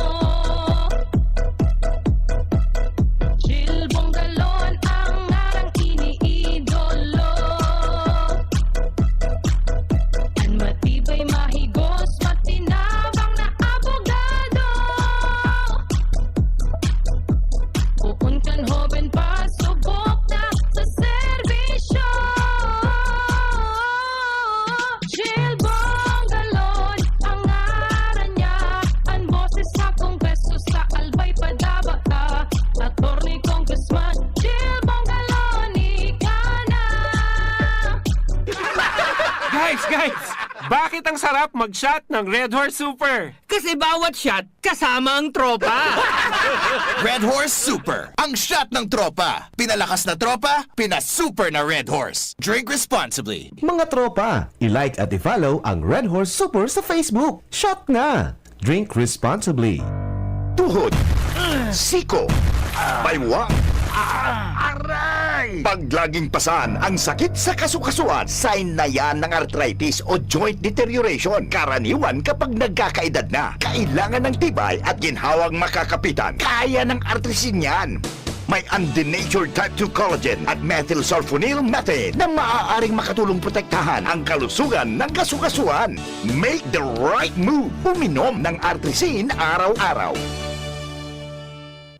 Chill Bongalon ang ngarang iniidolo. An matibay, mahigos, matinabang na abogado. Poon kan hoben pa, subok na sa serbisyo. Chill Bongalon ang ngaran niya, an boses sa Kongreso, sa Albay padaba ka. Attorney Congressman Chill Bongalon, ika na! Guys, guys! Bakit ang sarap mag-shot ng Red Horse Super? Kasi bawat shot, kasama ang tropa. Red Horse Super, ang shot ng tropa. Pinalakas na tropa, pinasuper na Red Horse. Drink responsibly. Mga tropa, i-like at i-follow ang Red Horse Super sa Facebook. Shot na! Drink responsibly. Tuhod, siko, baywang, aray! Pag laging pasan ang sakit sa kasukasuan, sign na yan ng arthritis o joint deterioration. Karaniwan kapag nagkakaedad na, kailangan ng tibay at ginhawang makakapitan. Kaya ng Artrisin yan. May undenatured type two collagen at methylsulfonyl methane na maaaring makatulong protektahan ang kalusugan ng kasukasuan. Make the right move. Uminom ng Artrisin araw-araw.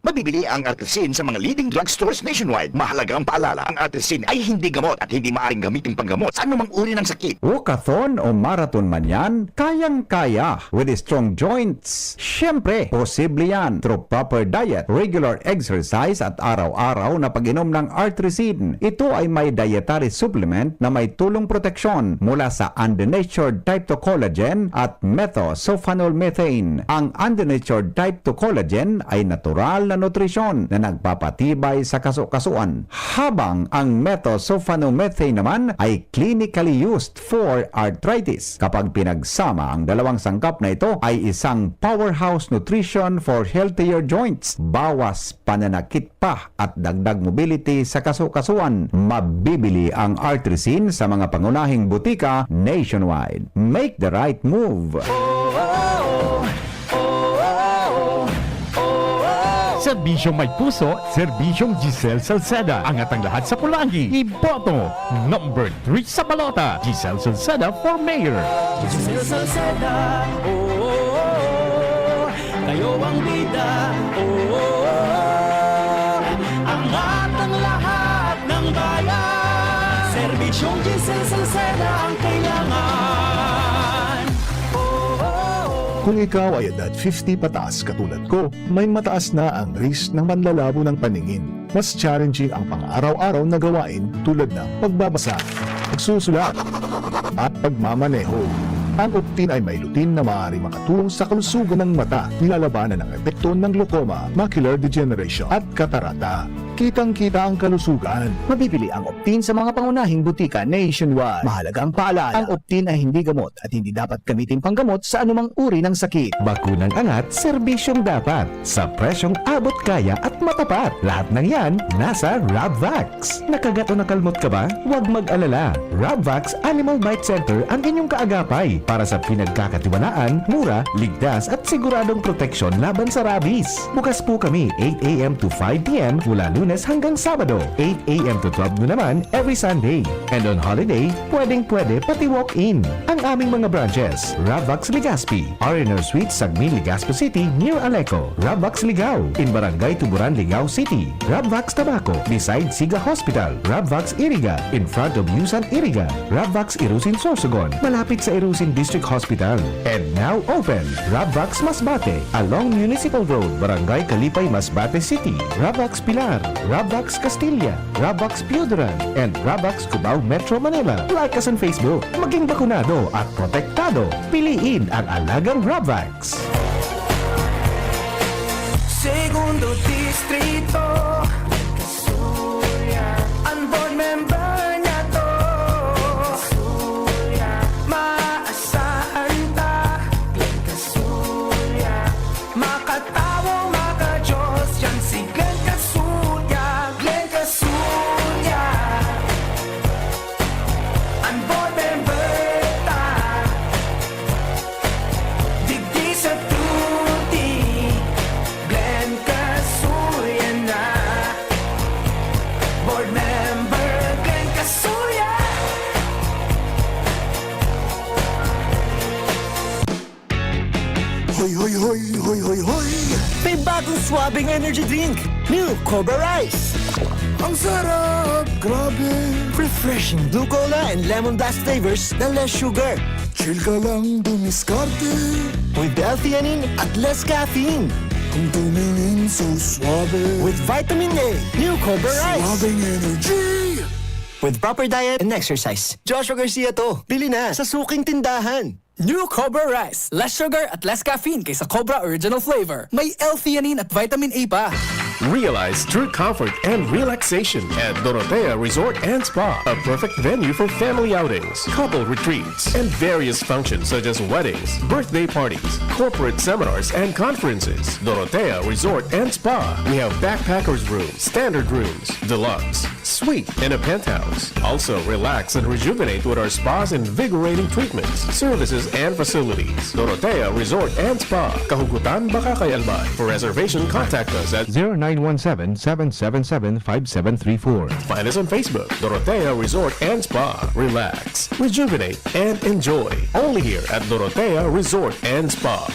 Mabibili ang Artrisin sa mga leading drugstores nationwide. Mahalagang paalala, ang Artrisin ay hindi gamot at hindi maaaring gamitin panggamot sa anumang uri ng sakit. Walkathon o marathon man yan, kayang-kaya with strong joints. Siyempre, posible yan through proper diet, regular exercise at araw-araw na pag-inom ng Artrisin. Ito ay may dietary supplement na may tulong proteksyon mula sa undenatured type two collagen at methosulfonol methane. Ang undenatured type two collagen ay natural na nutrisyon na nagpapatibay sa kaso-kasuan, habang ang methosulfonomethane naman ay clinically used for arthritis. Kapag pinagsama ang dalawang sangkap na ito, ay isang powerhouse nutrition for healthier joints, bawas pananakit pa at dagdag mobility sa kaso-kasuan. Mabibili ang Artrisin sa mga pangunahing butika nationwide. Make the right move! Serbisyong may puso, serbisyong Giselle Salceda. Angat ang lahat sa pulanggi. Iboto, number three sa balota, Giselle Salceda for mayor. Giselle Salceda, oo, kayo ang bida, oo, angat ang lahat ng bayan. Serbisyong Giselle Salceda ang kailangan. Oo. Kung ikaw ay edad fifty pataas katulad ko, may mataas na ang risk ng panlalabo ng paningin. Mas challenging ang pang-araw-araw na gawain tulad ng pagbabasa, pagsusulat, at pagmamaneho. Ang Optin ay may lutein na maaaring makatulong sa kalusugan ng mata, nilalabanan ang epekto ng glaucoma, macular degeneration, at katarata. Kitang-kita ang kalusugan. Mabibili ang Optin sa mga pangunahing butika nationwide. Mahalagang paalala, ang Optin ay hindi gamot at hindi dapat gamitin panggamot sa anumang uri ng sakit. Bakunang angat, serbisyong dapat, sa presyong abot kaya at matapat. Lahat ng yan, nasa Rabvax. Nakagat o nakalmot ka ba? Huwag mag-alala. Rabvax Animal Bite Center ang inyong kaagapay para sa pinagkakatiwalaan, mura, ligtas at siguradong proteksyon laban sa rabies. Bukas po kami eight a m to five p m mula Lunes hanggang Sabado, eight a m to twelve noon naman every Sunday. And on holiday, pwedeng-pwede pati walk-in. Ang aming mga branches, Rabvax Legazpi, R and R Suites, Sagmin, Legazpi City, near Aleco, Rabvax Ligao, in Barangay Tuburan, Ligao City, Rabvax Tabaco, beside Siga Hospital, Rabvax Iriga, in front of Yusan Iriga, Rabvax Irusin Sorsogon, malapit sa Irusin District Hospital. And now open, Rabvax Masbate, along Municipal Road, Barangay Kalipay, Masbate City, Rabvax Pilar, Rabvax Castilla, Rabvax Pioduran, and Rabvax Cubao Metro Manila. Like us on Facebook. Maging bakunado at protektado. Piliin ang alagang Rabvax. Segundo Distrito, Kasuya. Ang board member niya to, Kasuya. Maasahan ta, Glenn Kasuya. Makatawo, makajos, yan si Glenn Kasuya, Glenn Kasuya. An board member ta, digdi sa tuti, Glenn Kasuya na. Board member, Glenn Kasuya. Hoy, hoy, hoy, hoy, hoy, hoy! May bagong swabing energy drink! New Cobra Rise! Ang sarap! Grabe! Refreshing blue cola and lemon blast flavors na less sugar. Chill ka lang dumiskarte. With L-theanine at less caffeine. Kung tumingin, so suabe. With vitamin A, New Cobra Rise! Swabing energy! With proper diet and exercise. Joshua Garcia to. Bili na sa suking tindahan. New Cobra Rice. Less sugar at less caffeine kaysa Cobra Original Flavor. May L-theanine at vitamin A pa. Realize true comfort and relaxation at Dorotea Resort and Spa, a perfect venue for family outings, couple retreats, and various functions such as weddings, birthday parties, corporate seminars, and conferences. Dorotea Resort and Spa. We have backpackers room, standard rooms, deluxe, suite, and a penthouse. Also, relax and rejuvenate with our spas, invigorating treatments, services, and facilities. Dorotea Resort and Spa, Kahugutan, Bacacay, Albay. For reservation, contact us at zero nine one seven, seven seven seven, five seven three four. Find us on Facebook, Dorotea Resort and Spa. Relax, rejuvenate, and enjoy. Only here at Dorotea Resort and Spa.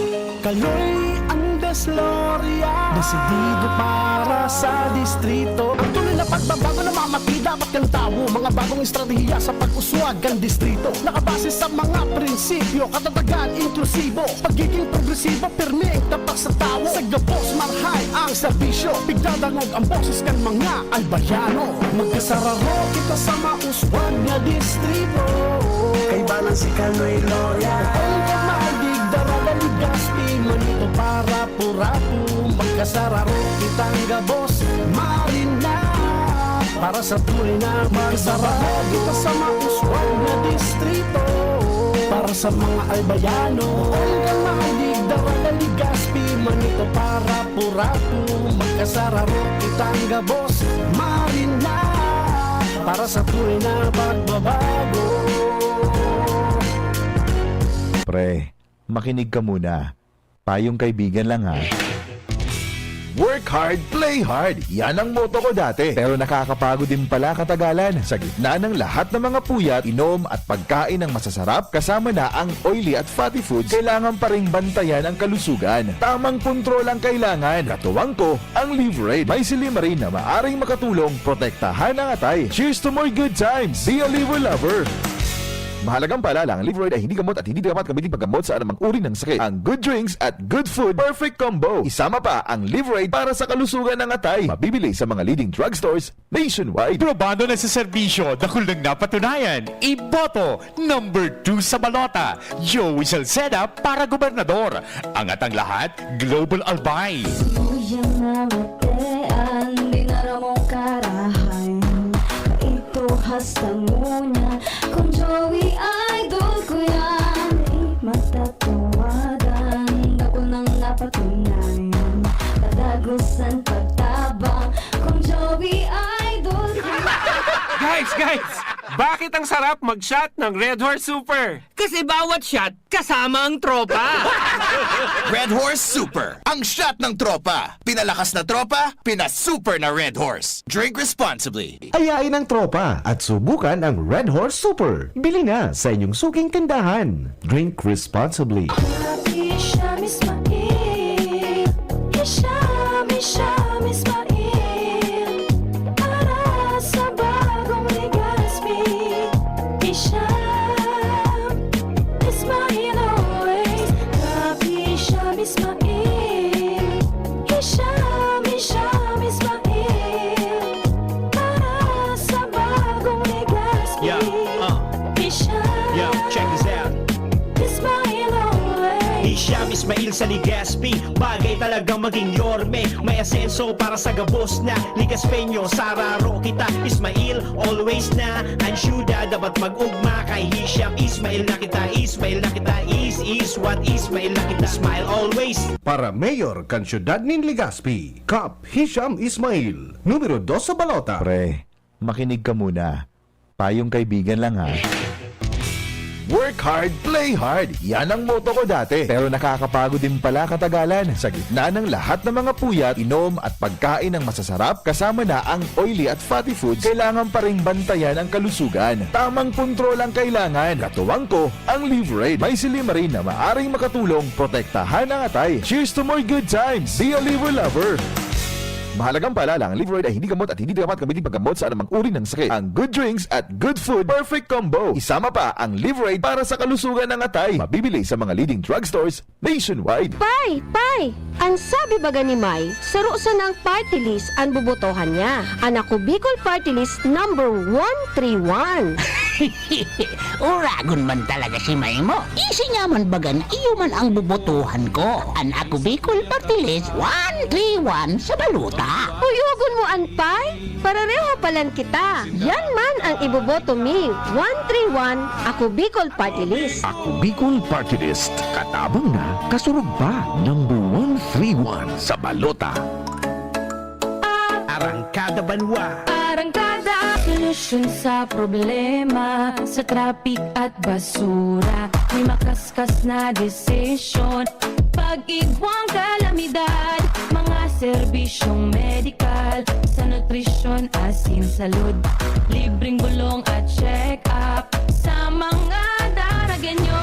Kaloy ang Gloria. Desidido para sa distrito. Ang tunay na pagbabago na mamati dapat kan tawo. Mga bagong estratehiya sa pag-uswag kan distrito. Nakabase sa mga prinsipyo, katatagan, inklusibo, pagiging progresibo, pirmi, tapat sa tawo. Sa gabos, marahay ang serbisyo. Pigdadangog ang boses kan mga Albayano. Magkasararo kita sa mauswag na distrito. Kay Balang si Kaloy Loya. Ang pamahalig, Daraga, Legazpi, Manito para Purapu. Magkasararo kitang gabos, Marina. Para sa tunay na magsararo kita sa mauswag na distrito. Para sa mga Albayano. Ang pamahalig, Daraga, Legazpi, Manito para Purapu. Magkasararo kitang gabos, Marina. Para sa tunay na pagbabago. Pre, makinig ka muna. Payong kaibigan lang ha. Work hard, play hard. Yan ang motto ko dati. Pero nakakapagod din pala katagalan. Sa gitna ng lahat ng mga puyat, inom at pagkain ng masasarap, kasama na ang oily at fatty foods, kailangan pa ring bantayan ang kalusugan. Tamang kontrol ang kailangan. Katuwang ko, ang Liverade. May silimarin na maaring makatulong, protektahan ang atay. Cheers to more good times! Be a Liver Lover! Mahalagang paalala, ang Liverade ay hindi gamot at hindi dapat gamitin paggamot sa anumang uri ng sakit. Ang good drinks at good food, perfect combo. Isama pa ang Liverade para sa kalusugan ng atay. Mabibili sa mga leading drugstores nationwide. Probado na sa serbisyo, dakul nang napatunayan. Iboto, number two sa balota, Joey Salceda para gobernador. Angat ang lahat, Global Albay. Suyang namatean, dinaramong karahay. Kaito hasta ngunyan, kung Joey idol ko yan, di matatawadan. Dako nang napatunayan, kadagosan pagtabang, kung Joey idol ko yan. Guys, guys! Bakit ang sarap mag-shot ng Red Horse Super? Kasi bawat shot, kasama ang tropa. Red Horse Super, ang shot ng tropa. Pinalakas na tropa, pinasuper na Red Horse. Drink responsibly. Ayain ang tropa at subukan ang Red Horse Super. Bili na sa inyong suking tindahan. Drink responsibly. Happy Hisham Ismail. Hisham, Hisham Ismail. Para sa bagong Legazpi. Hisham Ismail always. Happy Hisham Ismail. Hisham, Hisham Ismail. Para sa bagong Legazpi. Yeah, uh. Hisham. Yo, check this out. Ismail always. Hisham Ismail sa Legazpi, bagay talagang maging yorme. May asenso para sa gabos na Legazpeño. Sararo kita, Ismail, always na. Ang syudad dapat mag-ugma kay Hisham Ismail na kita. Ismail na kita, is, is what Ismail na kita. Smile always. Para mayor kan siyudad nin Legazpi, Kap Hisham Ismail, numero dos sa balota. Pre, makinig ka muna. Payong kaibigan lang ha. Work hard, play hard. Yan ang motto ko dati. Pero nakakapagod din pala katagalan. Sa gitna ng lahat ng mga puyat, inom at pagkain ng masasarap, kasama na ang oily at fatty foods, kailangan pa ring bantayan ang kalusugan. Tamang kontrol ang kailangan. Katuwang ko, ang Liverade. May silimarin na maaring makatulong protektahan ang atay. Cheers to more good times! Be a Liver Lover! Mahalagang paalala, ang Liverade ay hindi gamot at hindi dapat gamitin paggamot sa anumang uri ng sakit. Ang good drinks at good food, perfect combo. Isama pa ang Liverade para sa kalusugan ng atay. Mabibili sa mga leading drugstores nationwide. Pay! Pay! An sabi baga ni May, saro sanang party list an bobotohan niya. An Ako Bicol Party List number one three one. Uragon man talaga si May mo. Isi niya man baga na iyo man ang bobotohan ko. An Ako Bicol Party List one three one sa balota. Uyogon mo an Pay? Pareho palan kita. Yan man ang iboboto mi. One three one, Ako Bicol Party List. Ako Bicol Party List. Katabang na, kasurog pa. Number one three one sa balota. Arangkada Banwa. Arangkada. Solusyon sa problema sa traffic at basura. May makaskas na desisyon. Pag-igwang kalamidad, mga serbisyong medikal, sa nutrisyon, asin, salud, libreng bulong at check-up sa mga Daragenyo.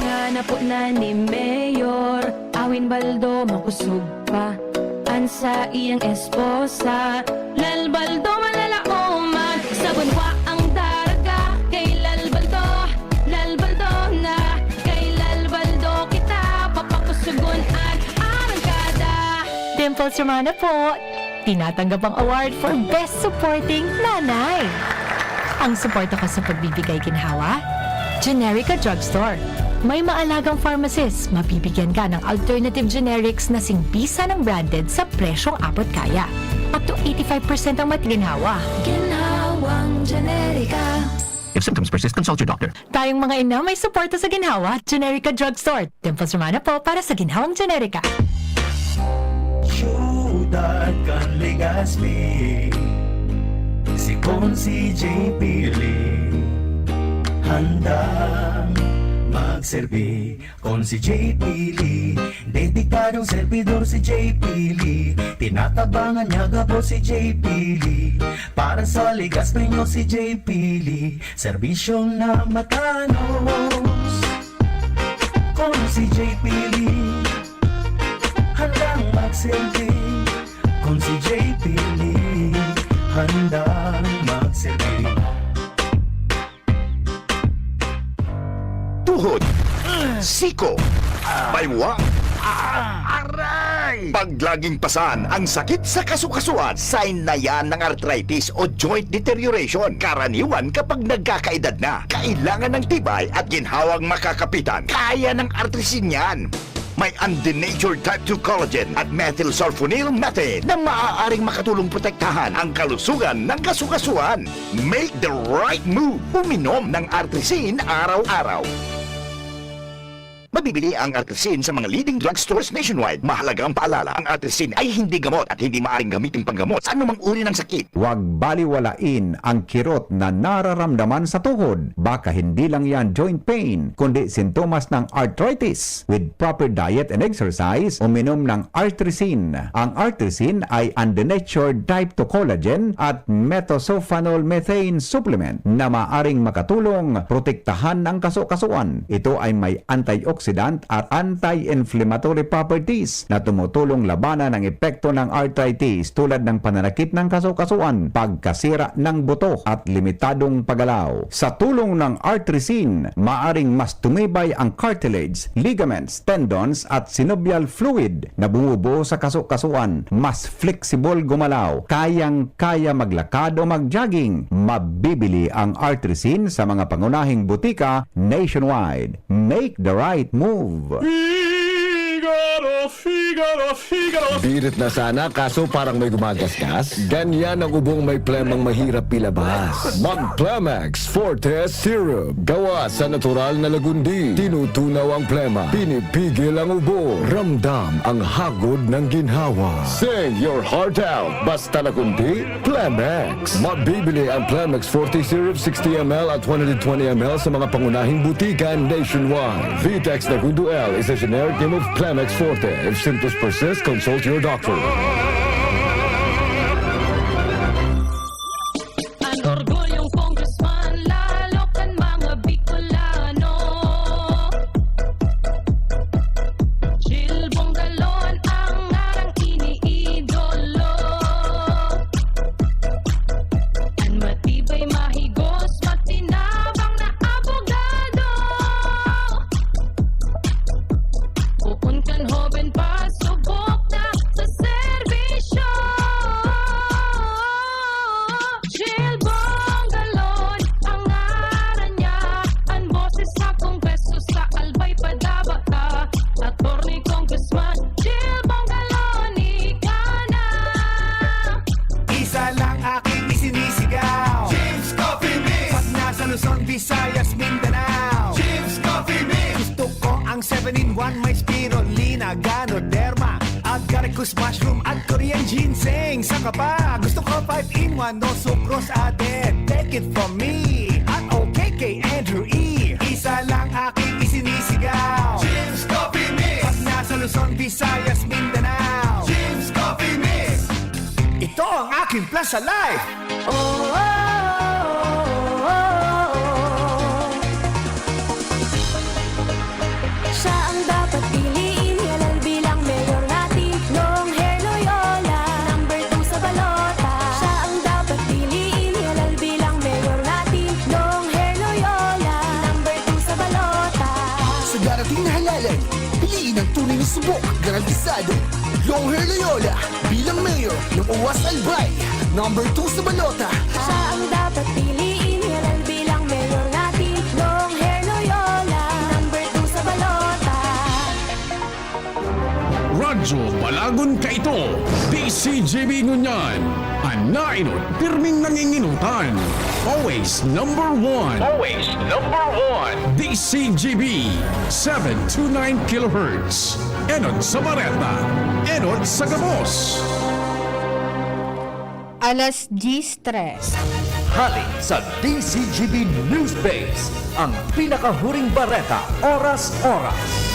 Mga napo na ni Mayor, awit Baldo makusog pa an saiyang esposa. Lalbaldo malalaoman, sabon wa ang daraga kay Lalbaldo. Lalbaldo na, kay Lalbaldo kita papakusugon an arangkada. Dimples Romana po, tinatanggap ang award for Best Supporting Nanay. Ang suporta ko sa pagbibigay ginhawa, Generica Drugstore. May maalagang pharmacist, mabibigyan ka ng alternative generics na singbisa ng branded sa presyong abot kaya. Up to eighty-five percent ang matiginhawa. Ginhawang Generica. If symptoms persist, consult your doctor. Tayong mga ina may suporta sa ginhawa, Generica Drugstore. Dimples Romana po para sa Ginhawang Generica. Siyudad kan Legazpi, si Consi J P Lee, handang magserbi. Consi J P Lee, dedikadong servidor si J P Lee. Tinatabangan niya gabos si J P Lee. Para sa Legazpi nyo si J P Lee, serbisyong na matanos. Consi J P Lee, handang magserbi. Consi J P Lee, handang magserbi. Tuhod, siko, baywang, aray! Pag laging pasan ang sakit sa kasukasuan, sign na yan ng arthritis o joint deterioration. Karaniwan kapag nagkakaedad na, kailangan ng tibay at ginhawang makakapitan. Kaya ng Artrisin yan. May undenatured type two collagen at methylsulfonyl methane na maaaring makatulong protektahan ang kalusugan ng kasukasuan. Make the right move. Uminom ng Artrisin araw-araw. Mabibili ang Artrisin sa mga leading drugstores nationwide. Mahalagang paalala, ang Artrisin ay hindi gamot at hindi maaaring gamitin panggamot sa anumang uri ng sakit. Huwag baliwalain ang kirot na nararamdaman sa tuhod. Baka hindi lang yan joint pain, kundi sintomas ng arthritis. With proper diet and exercise, uminom ng Artrisin. Ang Artrisin ay undenatured type two collagen at methylsulfonyl methane supplement na maaring makatulong protektahan ang kasukasuan. Ito ay may antioxidant at anti-inflammatory properties na tumutulong labanan ang epekto ng arthritis tulad ng pananakit ng kasukasuan, pagkasira ng buto at limitadong paggalaw. Sa tulong ng Artrisin, maaring mas tumibay ang cartilage, ligaments, tendons at synovial fluid na bumubuo sa kasukasuan, mas flexible gumalaw, kayang-kaya maglakad o mag-jogging. Mabibili ang Artrisin sa mga pangunahing butika nationwide. Make the right move. Figaro, Figaro, Figaro. Birit na sana, kaso parang may gumagasgas. Ganyan ang ubong may plemang mahirap ilabas. Mag Plemex Forte Syrup. Gawa sa natural na lagundi. Tinutunaw ang plema. Pinipigil ang ubo. Ramdam ang hagod ng ginhawa. Sing your heart out. Basta lagundi, Plemex. Mabibili ang Plemex Forte Syrup sixty M L at one hundred twenty M L sa mga pangunahing butika nationwide. Vitex Nagundo L is a generic name of Plemex Forte. If symptoms persist, consult your doctor. An orgulyong congressman, lalo kan mga Bicolano. Jill Bongalon ang ngarang iniidolo. An matibay, mahigos, matinabang na abogado. Poon kan hoben pa, subok na sa serbisyo. Jill Bongalon ang ngaran niya, an boses sa Kongreso, sa Albay padaba ka. Attorney Congressman Jill Bongalon, ika na. Isa lang aking isinisigaw. Jim's Coffee Mix. Pag nasa Luzon, Visayas, Mindanao. Jim's Coffee Mix. Gusto ko ang seven-in-one, may spirulina, ganoderma, agaricus mushroom at Korean ginseng. Saka pa, gusto ko five-in-one, no sucrose added. Take it from me at okay kay Andrew E. Isa lang aking isinisigaw. Jim's Coffee Mix. Pag nasa Luzon, Visayas, Mindanao. Jim's Coffee Mix. Ito ang aking plan sa life. Oh, oh, oh, oh, oh. Siya ang dapat piliin, halal bilang Garantisado, Long Hair Loyola bilang mayor ng Uwas Albay. Number two sa balota. Siya ang dapat piliin, Hair Al bilang mayor natin. Long Hair Loyola, number two sa balota. Radyo Balagon kaito, D C G B ngunyan. An naenot, pirming nanginginutan. Always number one. Always number one. D C G B, seven two nine kilohertz. Enot sa bareta, enot sa gabos. Alas diyes tres. Hali sa D C G B News Base, ang pinakahuring bareta, oras-oras.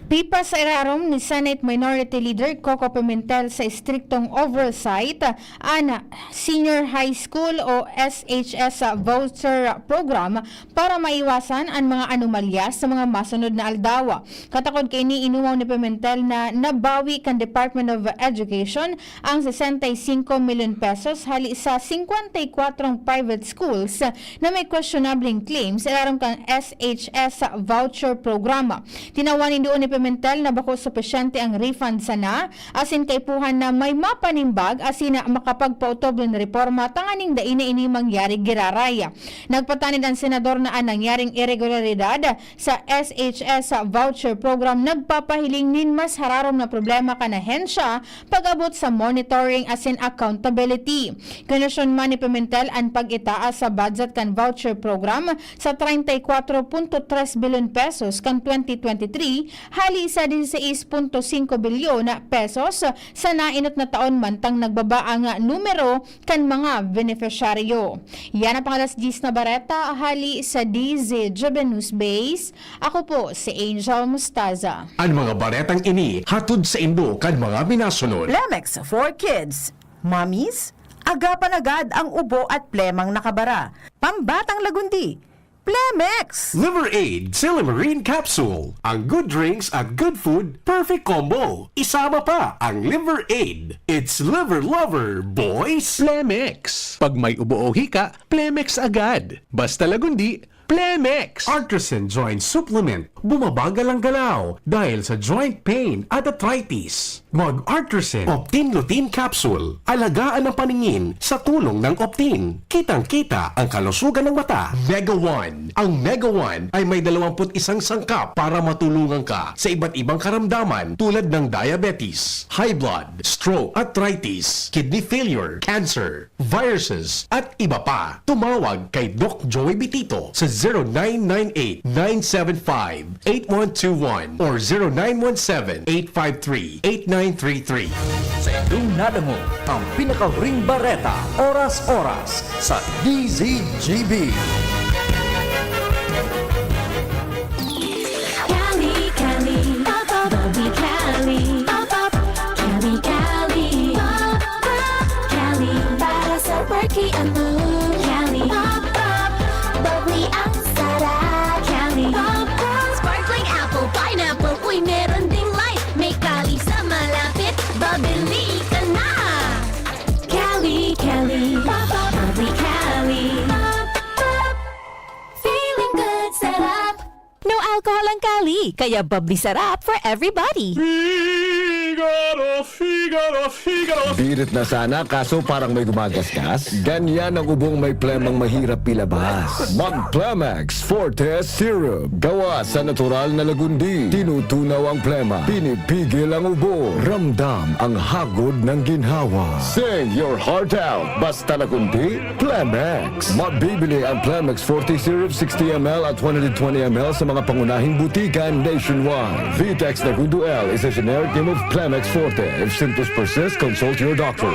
Pipas sa irarom ni Senate Minority Leader Coco Pimentel sa estriktong oversight an Senior High School o S H S Voucher Program para maiwasan an mga anomalya sa mga masunod na aldaw. Katakod kaini, inumaw ni Pimentel na nabawi kan Department of Education ang sesenta y cinco milyon pesos hali sa singkwenta y kwatro private schools na may questionableng claims sa ilarom kan S H S Voucher Program. Tinawan nin duon ni Pimentel na bako supisyente ang refund sana, asin kaipuhan na may mapanimbag asin makapagpaotob nin reporma tanganing dai na ini mangyari giraray. Nagpatanid an senador na an nangyaring iregularidad sa S H S Voucher Program nagpapahiling nin mas hararom na problema kan ahensya pag-abot sa monitoring asin accountability. Kinwestiyon man ni Pimentel an pag-itaas sa budget kan voucher program sa treinta y cuatro punto tres bilyon pesos kan twenty twenty-three hali sa dieciséis punto singko bilyon pesos sa naenot na taon, mantang nagbaba ang numero kan mga benepisyaryo. Yan ang pang-alas diyes na bareta hali sa D Z G B News Base. Ako po si Angel Mostaza. An mga baretang ini hatod saindo kan mga minasunod. Plemex for Kids. Mommies, agapan agad ang ubo at plemang nakabara. Pambatang lagundi, Plemex! Liver Aid Silymarin Capsule. Ang good drinks at good food, perfect combo. Isama pa ang Liver Aid. It's Liver Lover, boys! Plemex. Pag may ubo o hika, Plemex agad. Basta lagundi, Plemex! Artresin Joint Supplement. Bumabagal ang galaw dahil sa joint pain at arthritis. Mag-Artresin Optin Lutein Capsule. Alagaan ang paningin sa tulong ng Optin. Kitang-kita ang kalusugan ng mata. Mega One. Ang Mega One ay may dalawampu't isang sangkap para matulungan ka sa iba't ibang karamdaman tulad ng diabetes, high blood, stroke, arthritis, kidney failure, cancer, viruses, at iba pa. Tumawag kay Doc Joey Bitito sa zero nine nine eight, nine seven five, eight one two one or zero nine one seven, eight five three, eight nine three three. Sa indong nadangog ang pinakahuring bareta, oras-oras, sa D Z G B. Cali, Cali, pop, pop, Bobby Cali, pop, pop, Cali, Cali, pop, pop, Cali, para sa perky ang mood. Cali, pop, pop, bubbly ang sarap. Cali, pop, pop, sparkling apple, pineapple, uy, meron ding light. May Cali sa malapit, babili ka na. Cali, Cali, pop, pop, bubbly Cali, pop, pop, feeling good, sarap. No alcohol ang Cali, kaya bubbly sarap for everybody. Figaro, Figaro, Figaro. Birit na sana, kaso parang may gumagasgas. Ganyan ang ubong may plemang mahirap ilabas. Mag Plemex Forte Syrup. Gawa sa natural na lagundi. Tinutunaw ang plema. Pinipigil ang ubo. Ramdam ang hagod ng ginhawa. Sing your heart out. Basta lagundi, Plemex. Mabibili ang Plemex Forte Syrup sixty M L at one hundred twenty M L sa mga pangunahing butika nationwide. Vitex Nagudo L is a generic name of Plemex Forte. If symptoms persist, consult your doctor.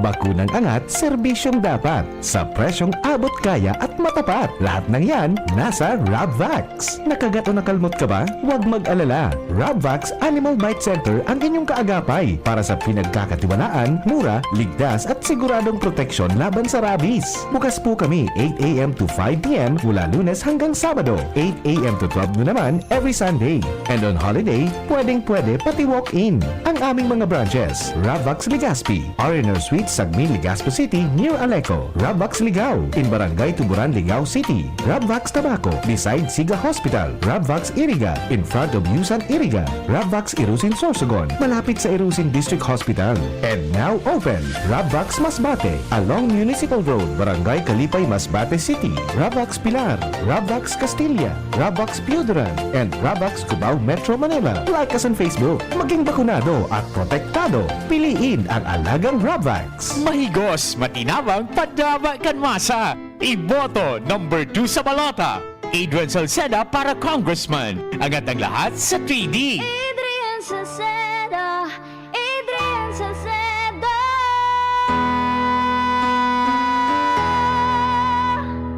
Bakunang angat, serbisyong dapat. Sa presyong abot kaya at matapat. Lahat ng yan, nasa Rabvax. Nakagat o nakalmot ka ba? Huwag mag-alala. Rabvax Animal Bite Center ang inyong kaagapay para sa pinagkakatiwalaan, mura, ligtas at siguradong proteksyon laban sa rabies. Bukas po kami eight a m to five p m mula Lunes hanggang Sabado, eight a m to twelve noon naman every Sunday. And on holiday, pwedeng-pwede pati walk-in. Ang Aming mga branches, Ravvax Legazpi, R and R Suite, Sagmin, Legazpi City, near Aleco, Ravvax Ligao, in Barangay Tuburan, Ligao City, Ravvax Tabaco, beside Siga Hospital, Ravvax Iriga, in front of Yusan Iriga, Ravvax Irusin Sorsogon, malapit sa Irusin District Hospital, and now open, Ravvax Masbate, along Municipal Road, Barangay Kalipay, Masbate City, Ravvax Pilar, Ravvax Castilla, Ravvax Pioduran, and Ravvax Cubao, Metro Manila. Like us on Facebook. Maging bakunado at protektado. Piliin ang alagang Ravvax. Mahigos, matinabang, padaba kan masa. Iboto number two sa balota. Adrian Salceda para congressman. Angat ang lahat sa three D. Adrian Salceda, Adrian Salceda.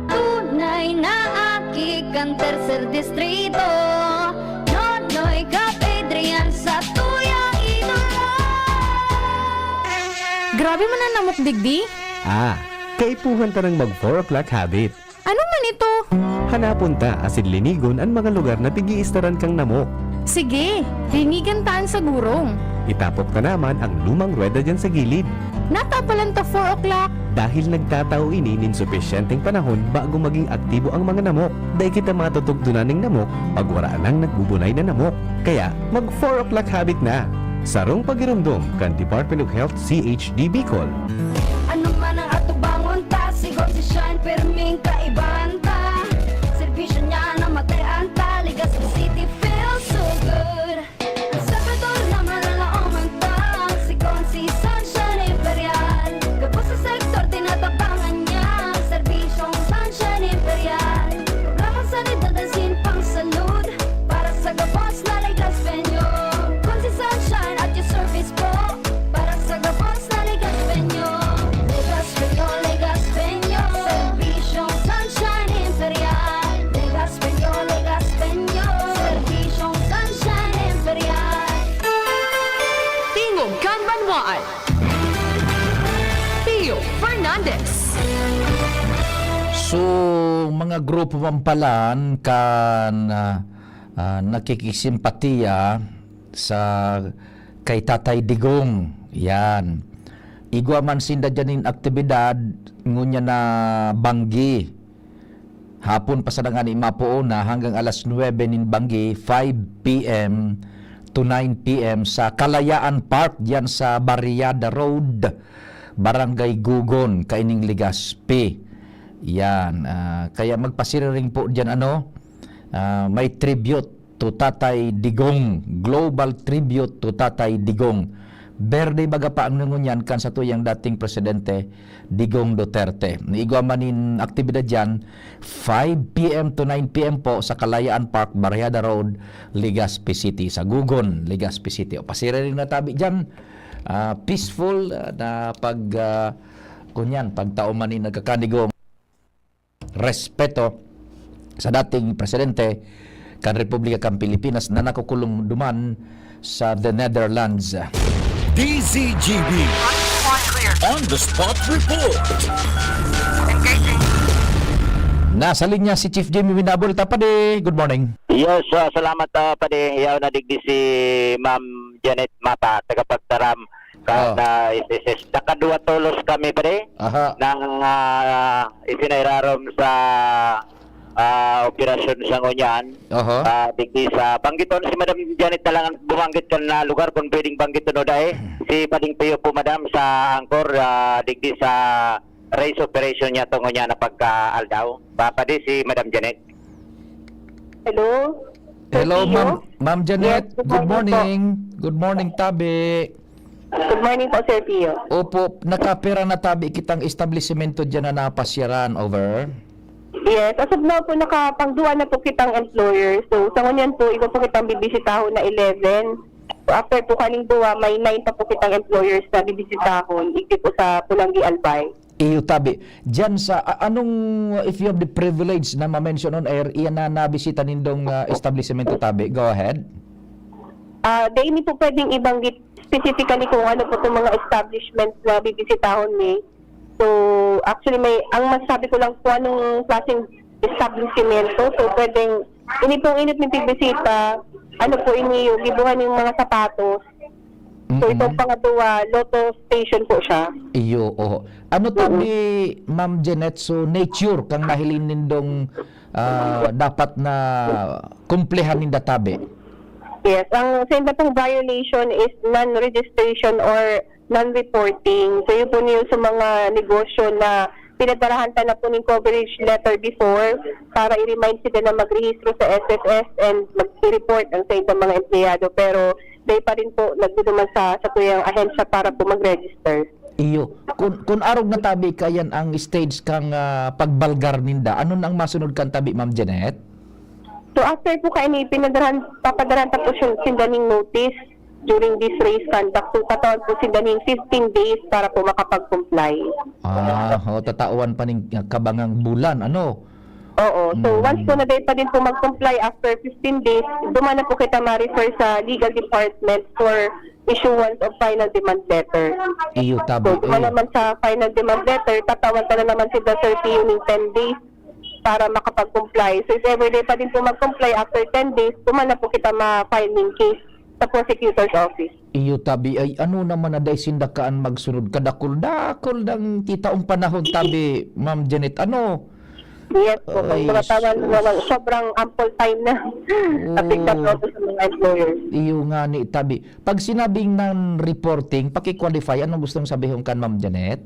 Tunay na aki kan tercer distrito. Nonoy Kap Adrian sa tuyang idolo. Grabe man an namok digdi. Ah, kaipuhan ta nang mag four o'clock habit. Ano man ito? Hanapon ta asin linigon an mga lugar na pig-iistaran kan namok. Sige, linigan ta an sagurong. Itapok ta naman ang lumang ruweda diyan sa gilid. Natapalan ta four o'clock. Dahil nagtatao ini nin supisyenteng panahon bago maging aktibo ang mga namok. Dai kita matutugdonan nin namok pag wara nang nagbubunay na namok. Kaya, mag four o'clock habit na. Sarong pagiromdom kan Department of Health C H D Bicol. Ano man ang atubangon ta, si Gonzi Shine, pirming kaibahan ta. Serbisyo niya na matay-an ta, Legazpi City feels so good. Ang Salvador na malalaoman ta, si Gonzi Sunshine Imperial. Gabos sa sektor, tinatabangan niya, serbisyong Sunshine Imperial. Programang sanidad asin pangsalud, para sa gabos na Legazpeño. Gonzi Sunshine at your service po, para sa gabos na Legazpeño. Legazpeño, Legazpeño, serbisyong Sunshine Imperial. Legazpeño, Legazpeño, serbisyong Sunshine Imperial. Tingog kan Banwaan. Theo Fernandez. So, mga grupo man palan kan, ah, ah, nakikisimpatiya sa kay Tatay Digong. Yan. Igwa man sinda dyan nin aktibidad, ngunyan na banggi. Hapon pa sana ngani mapoon na hanggang alas nuebe nin banggi, five P M to nine P M sa Kalayaan Park, diyan sa Barriada Road, Barangay Gugon, kaining Legazpi. Yan, ah, kaya magpasiriring po diyan, ano, ah, may tribute to Tatay Digong, Global Tribute to Tatay Digong. Birthday baga pa ang ngunyan kan satuyang dating presidente, Digong Duterte. Igwa man nin aktibidad diyan, five P M to nine P M po sa Kalayaan Park, Barriada Road, Legazpi City. Sa Gugon, Legazpi City. O, pasiriring na tabi diyan. Ah, peaceful, ah, na pag, ah, kunyan, pagtao man ni nagkakadigong respeto sa dating presidente kan Republika kan Pilipinas na nakukulong duman sa The Netherlands. D Z G B On the Spot Report. Nasa linya si Chief Jimmy Winabol. Tapade, good morning. Yes, ah, salamat, ah, Padi. Yaw na digdi si Ma'am Janet Mata, tagapagtaram. Ka, Oh. na, is, is, is, nakadua tolos kami, Padi, Aha. ng, ah, isinairarom sa, ah, operasyon sa ngunyan. Oho. Ah, digdi sa, banggiton si Madam Janet na lang ang bumanggit kan na lugar kung pwedeng banggiton o dai. Si Pading Pio po, Madam, sa Angkor, ah, digdi sa race operation niya to ngunyan na pagka-aldaw. Ba, Padi, si Madam Janet? Hello? Sir Hello, Pio? Ma'am, Ma'am Janet. Yes, good Good morning po. morning. Good morning, tabi. Good morning po, Sir Pio. Opo, nakapira na tabi kitang establisimento diyan na napasyaran, over? Yes, as of now po, nakapangduwa na po kitang employer. So, sa ngunyan po, iba po kitang bibisitahon na eleven. So, after po kaning duwa, may nine pa po kitang employers na bibisitahon, igdi po sa Pulanggi, Albay. Iyo tabi. Diyan sa, a-, anong, if you have the privilege na ma-mention on air, iyan na nabisita nindong, ah, establisimento tabi? Go ahead. Ah, di ini po pwedeng ibanggit specifically kung ano po itong mga establishments na bibisitahon ni. So, actually, may, ang masasabi ko lang kung anong klaseng establisimento. So, pwedeng, ini pong init ni pigbisita, ano po ini, yung gibuhan yung mga sapatos. So, itong Mm-mm. pangatlo, Lotto station po siya. Iyo, oho. Ano Mm-mm. tabi, Ma'am Jeanette, so nature kang nahiling nindong, ah, dapat na kumplehan ninda tabi? Yes, ang sainda pong violation is non-registration or non-reporting. So, yun po yung sa mga negosyo na pinadarahan ta na po ng coverage letter before para i-remind sila na magrehistro sa S S S and mag-report ang saindang mga empleyado. Pero dai pa rin po nagduduman sa, sa tuyang ahensya para po mag-register. Iyo. Kun, kun arog na tabi kayan ang stage kang, ah, pagbalgar ninda, ano na ang masunod kan tabi, Ma'am Janet? So, after po kaini, pinadarahan, papadarahan ta po siya, sinda ning notice during this race conduct. So, katawan po sinda ning fifteen days para po makapag-comply. Ah, ho, tatawan pa ning kabangang bulan, ano? Oo. So, Mm. once po na dai pa din po mag-comply after fifteen days, duman na po kita ma-refer sa legal department for issuance of final demand letter. Iyo, tabi, So, duman eh. naman sa final demand letter, tatawan ta na naman si Sir Pio ning ten days para makapag-comply. So, if ever dai pa din po mag-comply after ten days, duman na po kita ma-file ning case sa prosecutor's office. Iyo, tabi, ay, ano naman na dai sinda kaan magsunod? Kadakul-dakul dang titaong panahon, tabi, Ma'am Janet, ano? Yes po, Ay, kumbaga, tama sus. naman, sobrang ample time na. Oo. Aplikable po sa mga employers. Iyo nga ni, tabi. Pag sinabing non-reporting, paki-qualify, anong gustong sabihon kan, Ma'am Janet?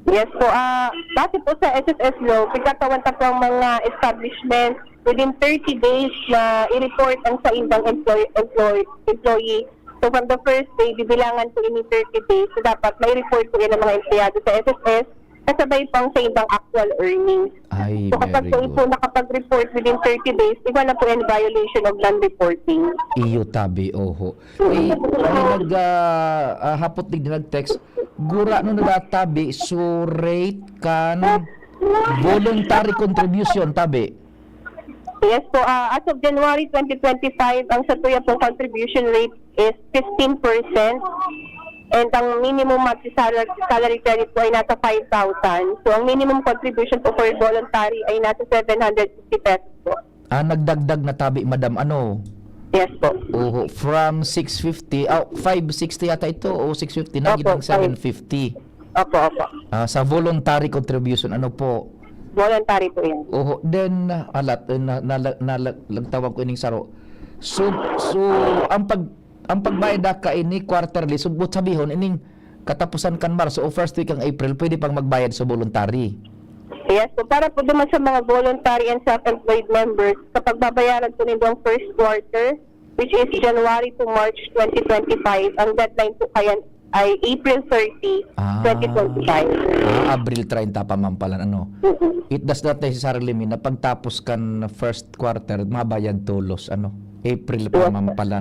Yes po, ah, base po sa S S S law, pagkatawan ta po ang mga establishment within thirty days na i-report ang saindang employ-, employ-, employee. So, from the first day, bibilangan po ini thirty days. So, dapat may report po yan ng mga empleyado sa S S S, kasabay po ang saindang actual earnings. Ay, So, kapag very po good. po nakapag-report within thirty days, igwa na po yan violation of non-reporting. Iyo, tabi, oho. Mm. Ay, may nag, ah, ah, hapot digdi nag-text, gurano na da tabi, so rate kan voluntary contribution, tabi? Yes po, ah, as of January twenty twenty-five, ang satuya pong contribution rate is fifteen percent. And ang minimum monthly salary, salary credit po ay nasa five thousand. So, ang minimum contribution po for voluntary ay nasa seven hundred fifty pesos po. Ah, nagdagdag na tabi, madam, ano? Yes po. Oho, from six fifty, ah, five sixty yata ito, o six fifty, Opo, naging five. seven fifty. Opo, opo. Ah, sa voluntary contribution, ano po? Voluntary po yan. Oho, then, ah, alat, eh, na, na, na, lagtawan ko ining saro. So, so, ang pag, ang pagbayad na kaini quarterly, so, but sabihon, ining katapusan kan Marso o first week kan April, pwede pang magbayad sa voluntary. Yes po, para po naman sa mga voluntary and self-employed members, kapag babayaran po nindo ang first quarter, which is January to March twenty twenty-five, ang deadline po kayan ay April thirty, Ah. twenty twenty-five. Ah, Abril treinta pa man pala, ano? Mm-mm. It does not necessarily mean na pagtapos kan first quarter, mabayad tolos, ano? April pa Yes, man sir. pala.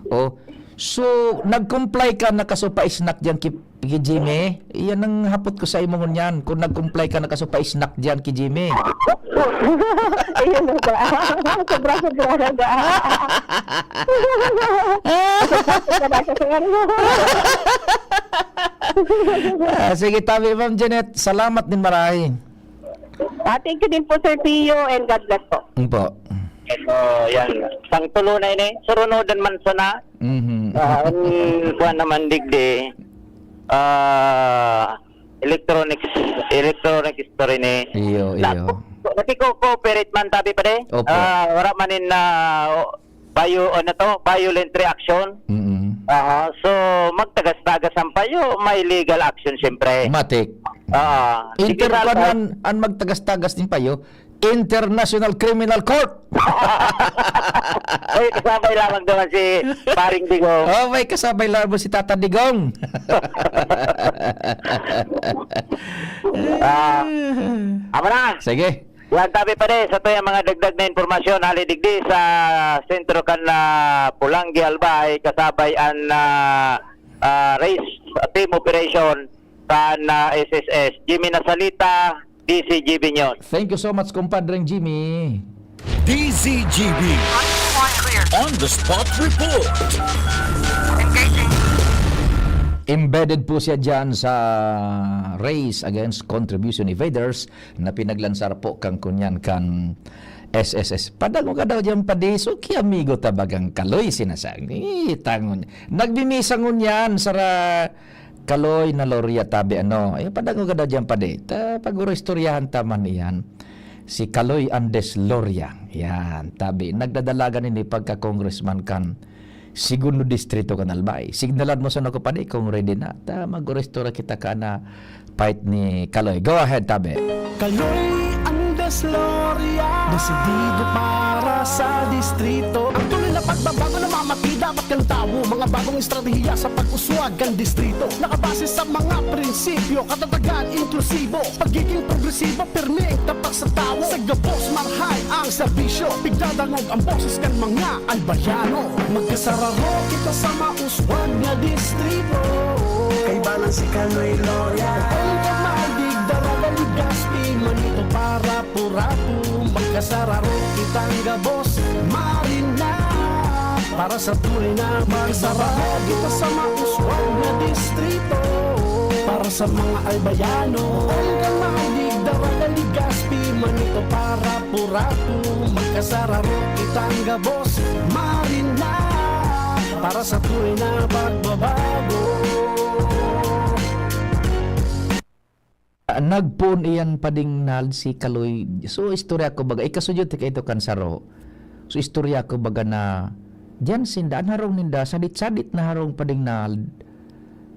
Oh, so, nag-comply ka na kaso pa snack diyan ki, ki Jimmy? Iyan ang hapot ko sa imo ngunyan, kung nag-comply ka na kaso pa snack diyan ki Jimmy. Ayun na ba? Sobra-sobra na ba? Sobra-sobra na siya, sir. Ah, sige, tabi, Ma'am Janet. Salamat din, marahay. Ah, thank you din po, Sir Pio, and God bless po. Yun po. So, yan. Sang tulo na ini. Surunodan man sana. Mhm. Ah, ang kuwan naman digdi, ah, electronics, electronic store ini. Iyo, iyo. Nako, nakiko-cooperate man tabi pa de. Opo. Ah, wala man in, ah, bio, ano to, violent reaction. Mm-mm. Aha, so, magtagas-tagas ang payo, may legal action, siyempre. Matik. Ah, Inter-, sige, kuwan Sir. an, an magtagas-tagas nin payo, International Criminal Court. Uy, kasabay lamang naman si Paring Digong. Oh, may kasabay lamang si Tata Digong. Ah, ama na. Sige. Yan, tabi pa rin sa tuyang mga dagdag na impormasyon, hali digdi sa sentro kan, ah, Polangui, Albay, kasabay an, ah, ah, race team operation kan, ah, S S S. Jimmy Nasalita, D Z G B News. Thank you so much, Compadreng Jimmy. D Z G B. On the spot report. Embedded po siya dyan sa race against contribution evaders na pinaglansar po kan kunyan kan S S S. Padangog ka daw diyan, padi. So, ki amigo ta bagang Kaloy, sinasang. Eh, tangon. Nagmimisa ngunyan, sara Kaloy na Loria tabi, ano. Eh, padangog ka daw diyan, padi. Ta, pag-istoryahan ta man iyan. Si Kaloy Andes Loria. Yan, tabi. Nagdadalagan ini pagka-congressman kan Segundo Distrito kan Albay. Signalan mo sa nako, padi, kung ready na. Ta, mag-istorya kita ka na fight ni Kaloy. Go ahead, tabi. Kaloy Andes Loria, desidido para sa distrito. Ang tunay na pagbabago na mamati dapat kan tawo. Mga bagong estratehiya sa pag-uswag kan distrito. Nakabase sa mga prinsipyo, katatagan, inklusibo, pagiging progresibo, pirmi ang tapak sa tawo. Sa gabos, marahay ang serbisyo. Pigdadangog ang boses kan mga Albayano. Magkasararo kita sa mauswag na distrito. Kaibanan si Kaloy Loria. Ang kamahal, digdaraga, Legazpi, Manito, Parapu-rapu. Magkasararo kitang gabos, marina. Para sa tunay na magsararo kita sa mauswag na distrito. Para sa mga Albayano. Ang kamahal, digdaraga, Legazpi, Manito, Parapu-rapu. Magkasararo kitang gabos, marina. Para sa tunay na pagbabago. Ah, nagpoon iyan, pading Nald, si Kaloy. So, istorya ko baga, ikasudyot ka ito kan saro. So, istorya ko baga na diyan sinda, an harong ninda, sadit-sadit na harong, pading Nald.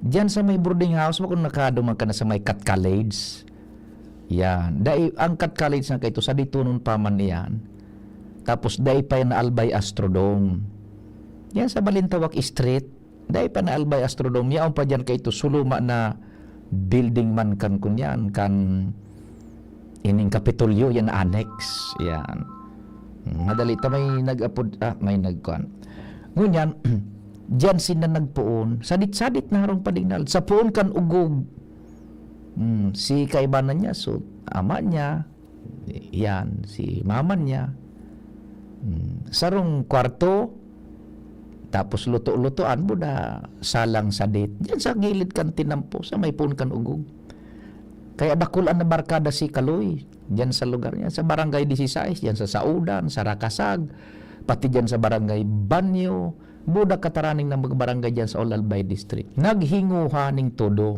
Diyan sa may boarding house, bako nakaduman ka na sa may Cat College. Yan. Dai, ang Cat College na kaito, saditonon pa man iyan. Tapos, dai pa yan na Albay Astrodome. Yan sa Balintawak Street, dai pa na Albay Astrodome. Yaon pa diyan kaito, suluma na building man kan kunyan, kan ining Kapitolyo, yan annex. Yan. Madali ta may nag-apod, ah, may nagkuan. Ngunyan, diyan sinda nagpoon. Sadit-sadit na harong, pading Nald. Sa poon kan ugog. Hmm, si kaibanan niya, so, ama niya, yan, si mama niya. Hmm, sarong kwarto, tapos luto-lutoan, buda, salang sadit. Diyan sa gilid kan tinampo, sa may poon kan ugog. Kaya dakul an nabarkada si Kaloy, diyan sa lugar niya, sa Barangay Dieciséis, diyan sa Saudan, sa Rakasag, pati diyan sa Barangay Banyo, buda kataraning na magbarangay diyan sa Olalbay District. Naghinguha ning todo.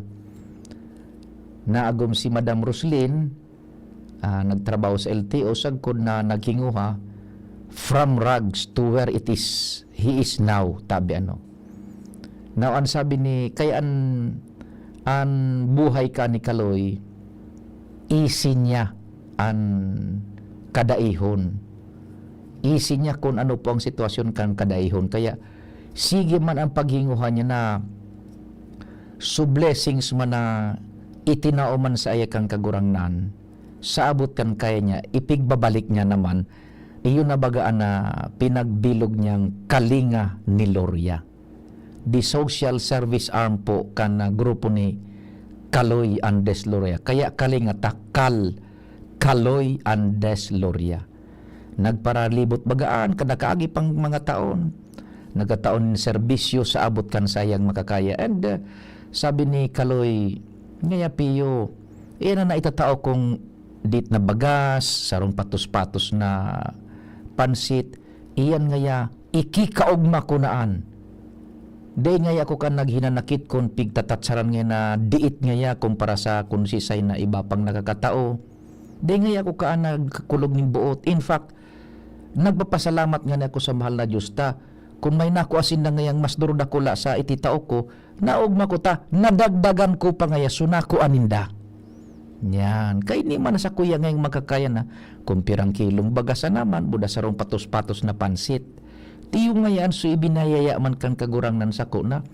Naagom si Madam Roslyn, ah, nagtrabaho sa L T O, sagkod na naghinguha, "From rags to where it is, he is now," tabi ano. Now, an sabi ni, kaya an, an buhay ka ni Kaloy, isi niya an kadaihon. Isi niya kun ano po ang sitwasyon kan kadaihon. Kaya, sige man ang paghinguha niya na so blessings man na itinao man sa iya kan Kagurangnan, sa abot kan kaya niya, ipigbabalik niya naman. Iyon na baga an, ah, pinagbilog niyang kalinga ni Loria. The social service arm po kan, ah, grupo ni Kaloy Andes Loria. Kaya kalinga ta, Kal, Kaloy Andes Loria. Nagparalibot bagaan, kada kaagi pang mga taon. Nagkataon nin serbisyo sa abot kan sayang makakaya. And, uh, sabi ni Kaloy, "Ngaya, Pio, iyan na itatao kong dit na bagas, sarong patos-patos na pansit, iyan ngaya, ikikaogma ko naan. Dai ngaya ako kan naghinanakit kun pigtatatsaran ngaya na diit ngaya kumpara sa kun sisay na iba pang nakakatao. Dai ngaya ako kaan nagkakulog nin boot. In fact, nagpapasalamat ngani ako sa mahal na Diyos ta, kun may nakua sinda ngayang mas durudakula sa ititao ko, naogma ko ta, nadagdagan ko pa ngaya so nakua ninda." Yan. Kaini man sa kuya ngayang makakaya na, kung pirang kilong bagas na naman, buda sarong patos-patos na pansit. Tiyo ngayaan so ibinayaya man kan Kagurangnan sako na,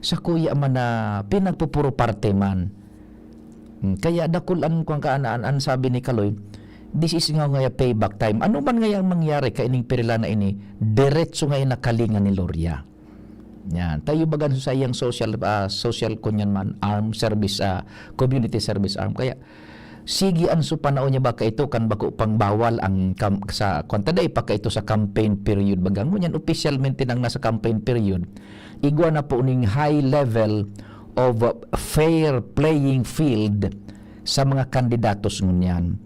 sa kuya man na pinagpupuro parte man. Hmm, kaya dakul an kuwan ka, an, an, an sabi ni Kaloy, "This is nga, ngaya payback time." Ano man ngaya ang mangyari kaining pirila na ini, diretso ngaya na kalinga ni Loria. Yan. Tayo bagan sa iyang social, ah, social kunyan man, armed service, ah, community service arm. Kaya, sige, an so panahon niya ba kaito kan bako pang bawal ang kam-, sa, kwan ta, dai pa kaito sa campaign period baga. Ngunyan, opisyalmente nang nasa campaign period, igwa na po ning high level of fair playing field sa mga kandidatos ngunyan.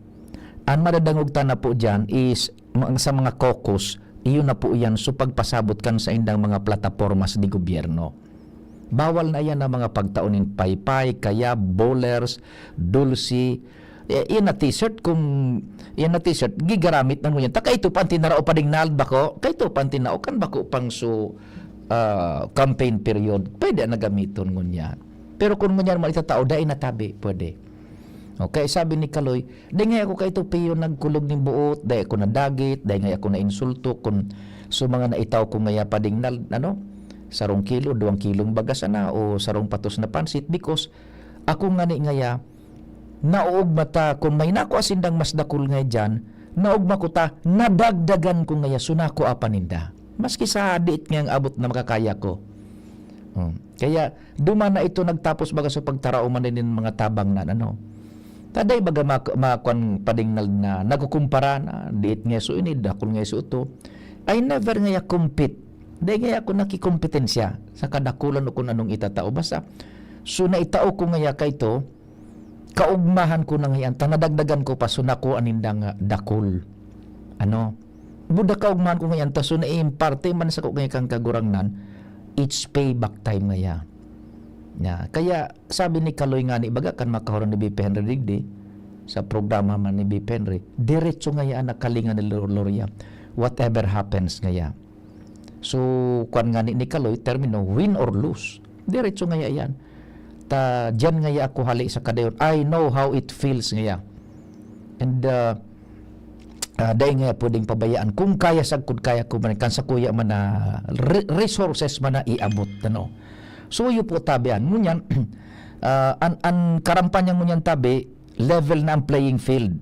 An madadangog ta na po diyan is mga, sa mga caucus, iyo na po iyan, so pagpasabot kan saindang mga platapormas de gobyerno. Bawal na iyan na mga pagtao nin paypay, kaya bowlers, dulce, eh, iyan na t-shirt, kung iyan na t-shirt, gigaramit na ngunyan. Ta kaito pa an tinarao pa ding nald bako, kaito pa an tinao kan bako pang so, ah, campaign period, pwede na gamiton ngunyan. Pero kung ngunyan man itatao, dai na tabi, pwede. Okay, sabi ni Kaloy, "Dai ngaya ako kaito, Pio, nagkulog nin boot, dai ako nadagit, dai ngaya ako nainsulto, kun so mga naitaw ko ngaya pa ding nal-, ano, sarong kilo, duwang kilong baga sana, o sarong patos na pansit, because ako ngani ngaya, naoogma ta, kun may nakua sindang mas dakul ngaya diyan, naogma ko ta, nadagdagan ko ngaya, so nakua pa ninda. Maski sa diit ngayang abot na makakaya ko." Hmm. Kaya, duman na ito nagtapos baga sa pagtarao man nin mga tabang na, ano. Ta dai baga ma-, makuan pa ding na, na nagkukumpara na, diit nga so ini, dakul nga so ito. I never ngaya compete. Dai ngaya ako nakikompetensya sa kadakulan o kung anong itatao. Basta, so naitao ko ngaya kaito, kaugmahan ko na ngayan, ta nadagdagan ko pa, so nakuha ninda nga dakul. Ano? Buda kaugmahan ko ngayan, ta so naiimparte man sa ko ngayon kan Kagurangnan, it's payback time ngaya. Ya, kaya sabi ni Kaloy ngani, baga kan makahuron ni Bipe Henry digdi, sa programa man ni Bipe Henry, diretso ngaya an nakalinga ni Lor-, Loria, whatever happens ngaya. So, kwan ngani ni Kaloy, termino, win or lose. Diretso ngaya yan. Ta, diyan ngaya ako hali sa kadayon. I know how it feels ngaya. And, uh, ah, dai ngaya pwedeng pabayaan. Kung kaya, sagkod kaya ko man, kan sakuya man na re-, resources man na iabot, ano. So, iyo po, tabi an. Ngunyan, ah, an, an karampanyan ngunyan, tabi, level na ang playing field.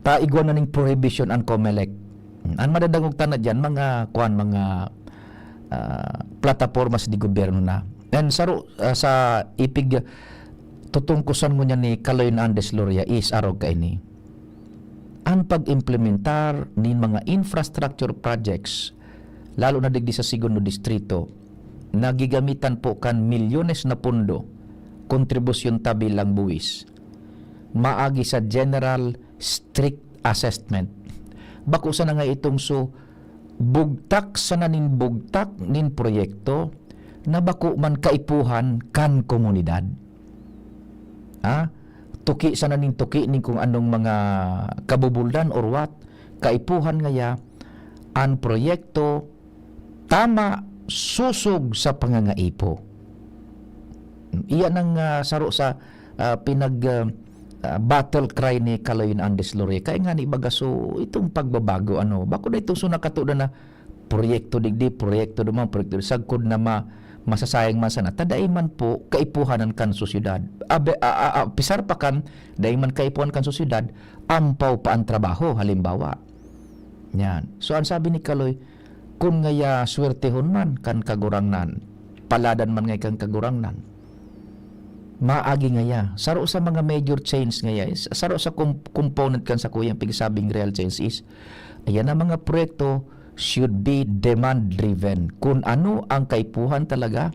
Ta igwa na ning prohibition an Comelec. An madadangog ta na diyan, mga, kuwan, mga, ah, platapormas de gobyerno na. And saro, ah, sa ipig tutungkosan ngunyan ni Kaloy na Andes Loria is arog kaini. An pag-implementar nin mga infrastructure projects, lalo na digdi sa Segundo Distrito, nagigamitan po kan milyones na pondo, kontribusyon ta bilang buwis. Maagi sa general strict assessment. Bako sana nga itong so, bugtak sana nin bugtak nin proyekto na bako man kaipuhan kan komunidad. Ha? Tuki sana nin tuki nin kung anong mga kabubuldan or what, kaipuhan ngaya an proyekto tama sosog sa pangangaipo. Iyan ang, ah, saro sa, ah, pinag, ah, ah, battle cry ni Kaloy na Andes Loria. Kaya nga ni baga, so, itong pagbabago, ano, bako na itong so nakatuda na proyekto digdi, proyekto duman, proyekto sagkod na ma-, masasayang man sana. Ta dai man po kaipuhanan kan sosyedad. Abe, a, a, a, pisar pa kan, dai man kaipuhan kan sosyedad, ampaw pa ang trabaho, halimbawa. Yan. So, ang sabi ni Kaloy, kun ngaya swertehon man kan Kagurangnan, paladan man ngay kan Kagurangnan, maagi ngaya. Saro sa mga major change ngaya is, saro sa com-, component kan sakuyang pigsabing real change is, ayan ang mga proyekto should be demand-driven. Kun ano ang kaipuhan talaga,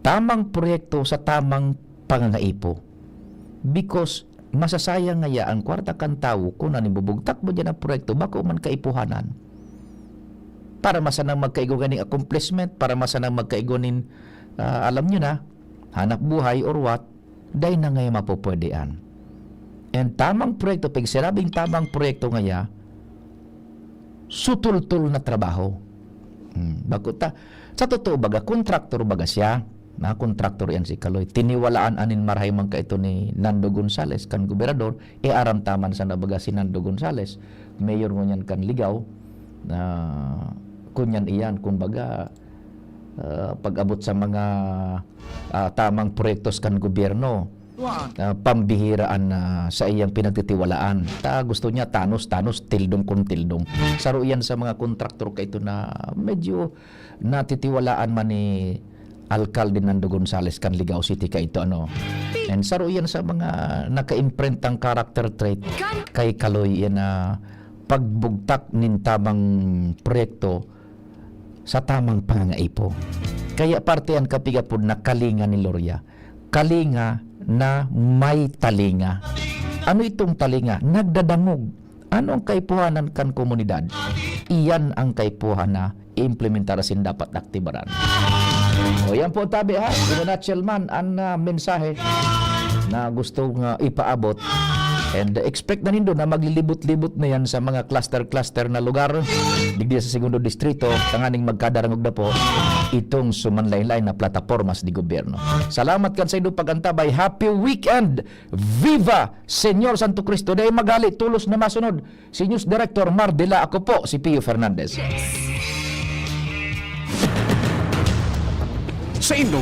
tamang proyekto sa tamang pangangaipo. Because masasayang ngaya ang kwarta kan tawo kun an ibubugtak mo diyan na proyekto bako man kaipuhanan. Para masanang magkaigo ganing accomplishment, para masanang magkaigo nin, ah, alam nyo na, hanap buhay or what, dai na ngaya mapupwedean. And tamang proyekto, pag sinabing tamang proyekto ngaya, sutultol na trabaho. Hmm, bako ta, sa totoo baga, kontraktor baga siya. Na kontraktor yan si Kaloy. Tiniwalaan anin marahay man kaito ni Nando Gonzales, kan gobernador, e aram ta man sana baga si Nando Gonzales, mayor ngunyan kan Ligao, na kunyan iyan, kumbaga, ah, pag-abot sa mga, ah, tamang proyektos kan gobyerno, ah, pambihira an, ah, saiyang pinagtitiwalaan. Ta gusto niya tanos-tanos, tildong kun tildong. Saro iyan sa mga kontraktor kaito na medyo natitiwalaan man ni Alkalde Nando Gonzales kan Ligao City kaito, ano. And saro iyan sa mga nakaimprentang character trait kay Kaloy, iyan na pagbugtak nin tamang proyekto sa tamang pangangaipo. Kaya parte yan kapiga pod na kalinga ni Loria. Kalinga na may talinga. Ano itong talinga? Nagdadangog Ano ang kaipuhanan kan komunidad? Iyan ang kaipuhan na iimplementar asin dapat aktibaran. O, yan po, tabi, ha? In a nutshell man, an, ah, mensahe na gusto nga ipaabot. And expect na nindo na maglilibot-libot na yan sa mga cluster-cluster na lugar, digdi sa segundo distrito, tanganing magkadarangog na po itong sumanlain-lain na platapormas ni gobyerno. Salamat kan sa inyong pag-antabay. Happy weekend! Viva Señor Santo Cristo! Dai maghali, tolos na masunod. Si News Director Mar Dela, ako po si Pio Fernandez. Saindo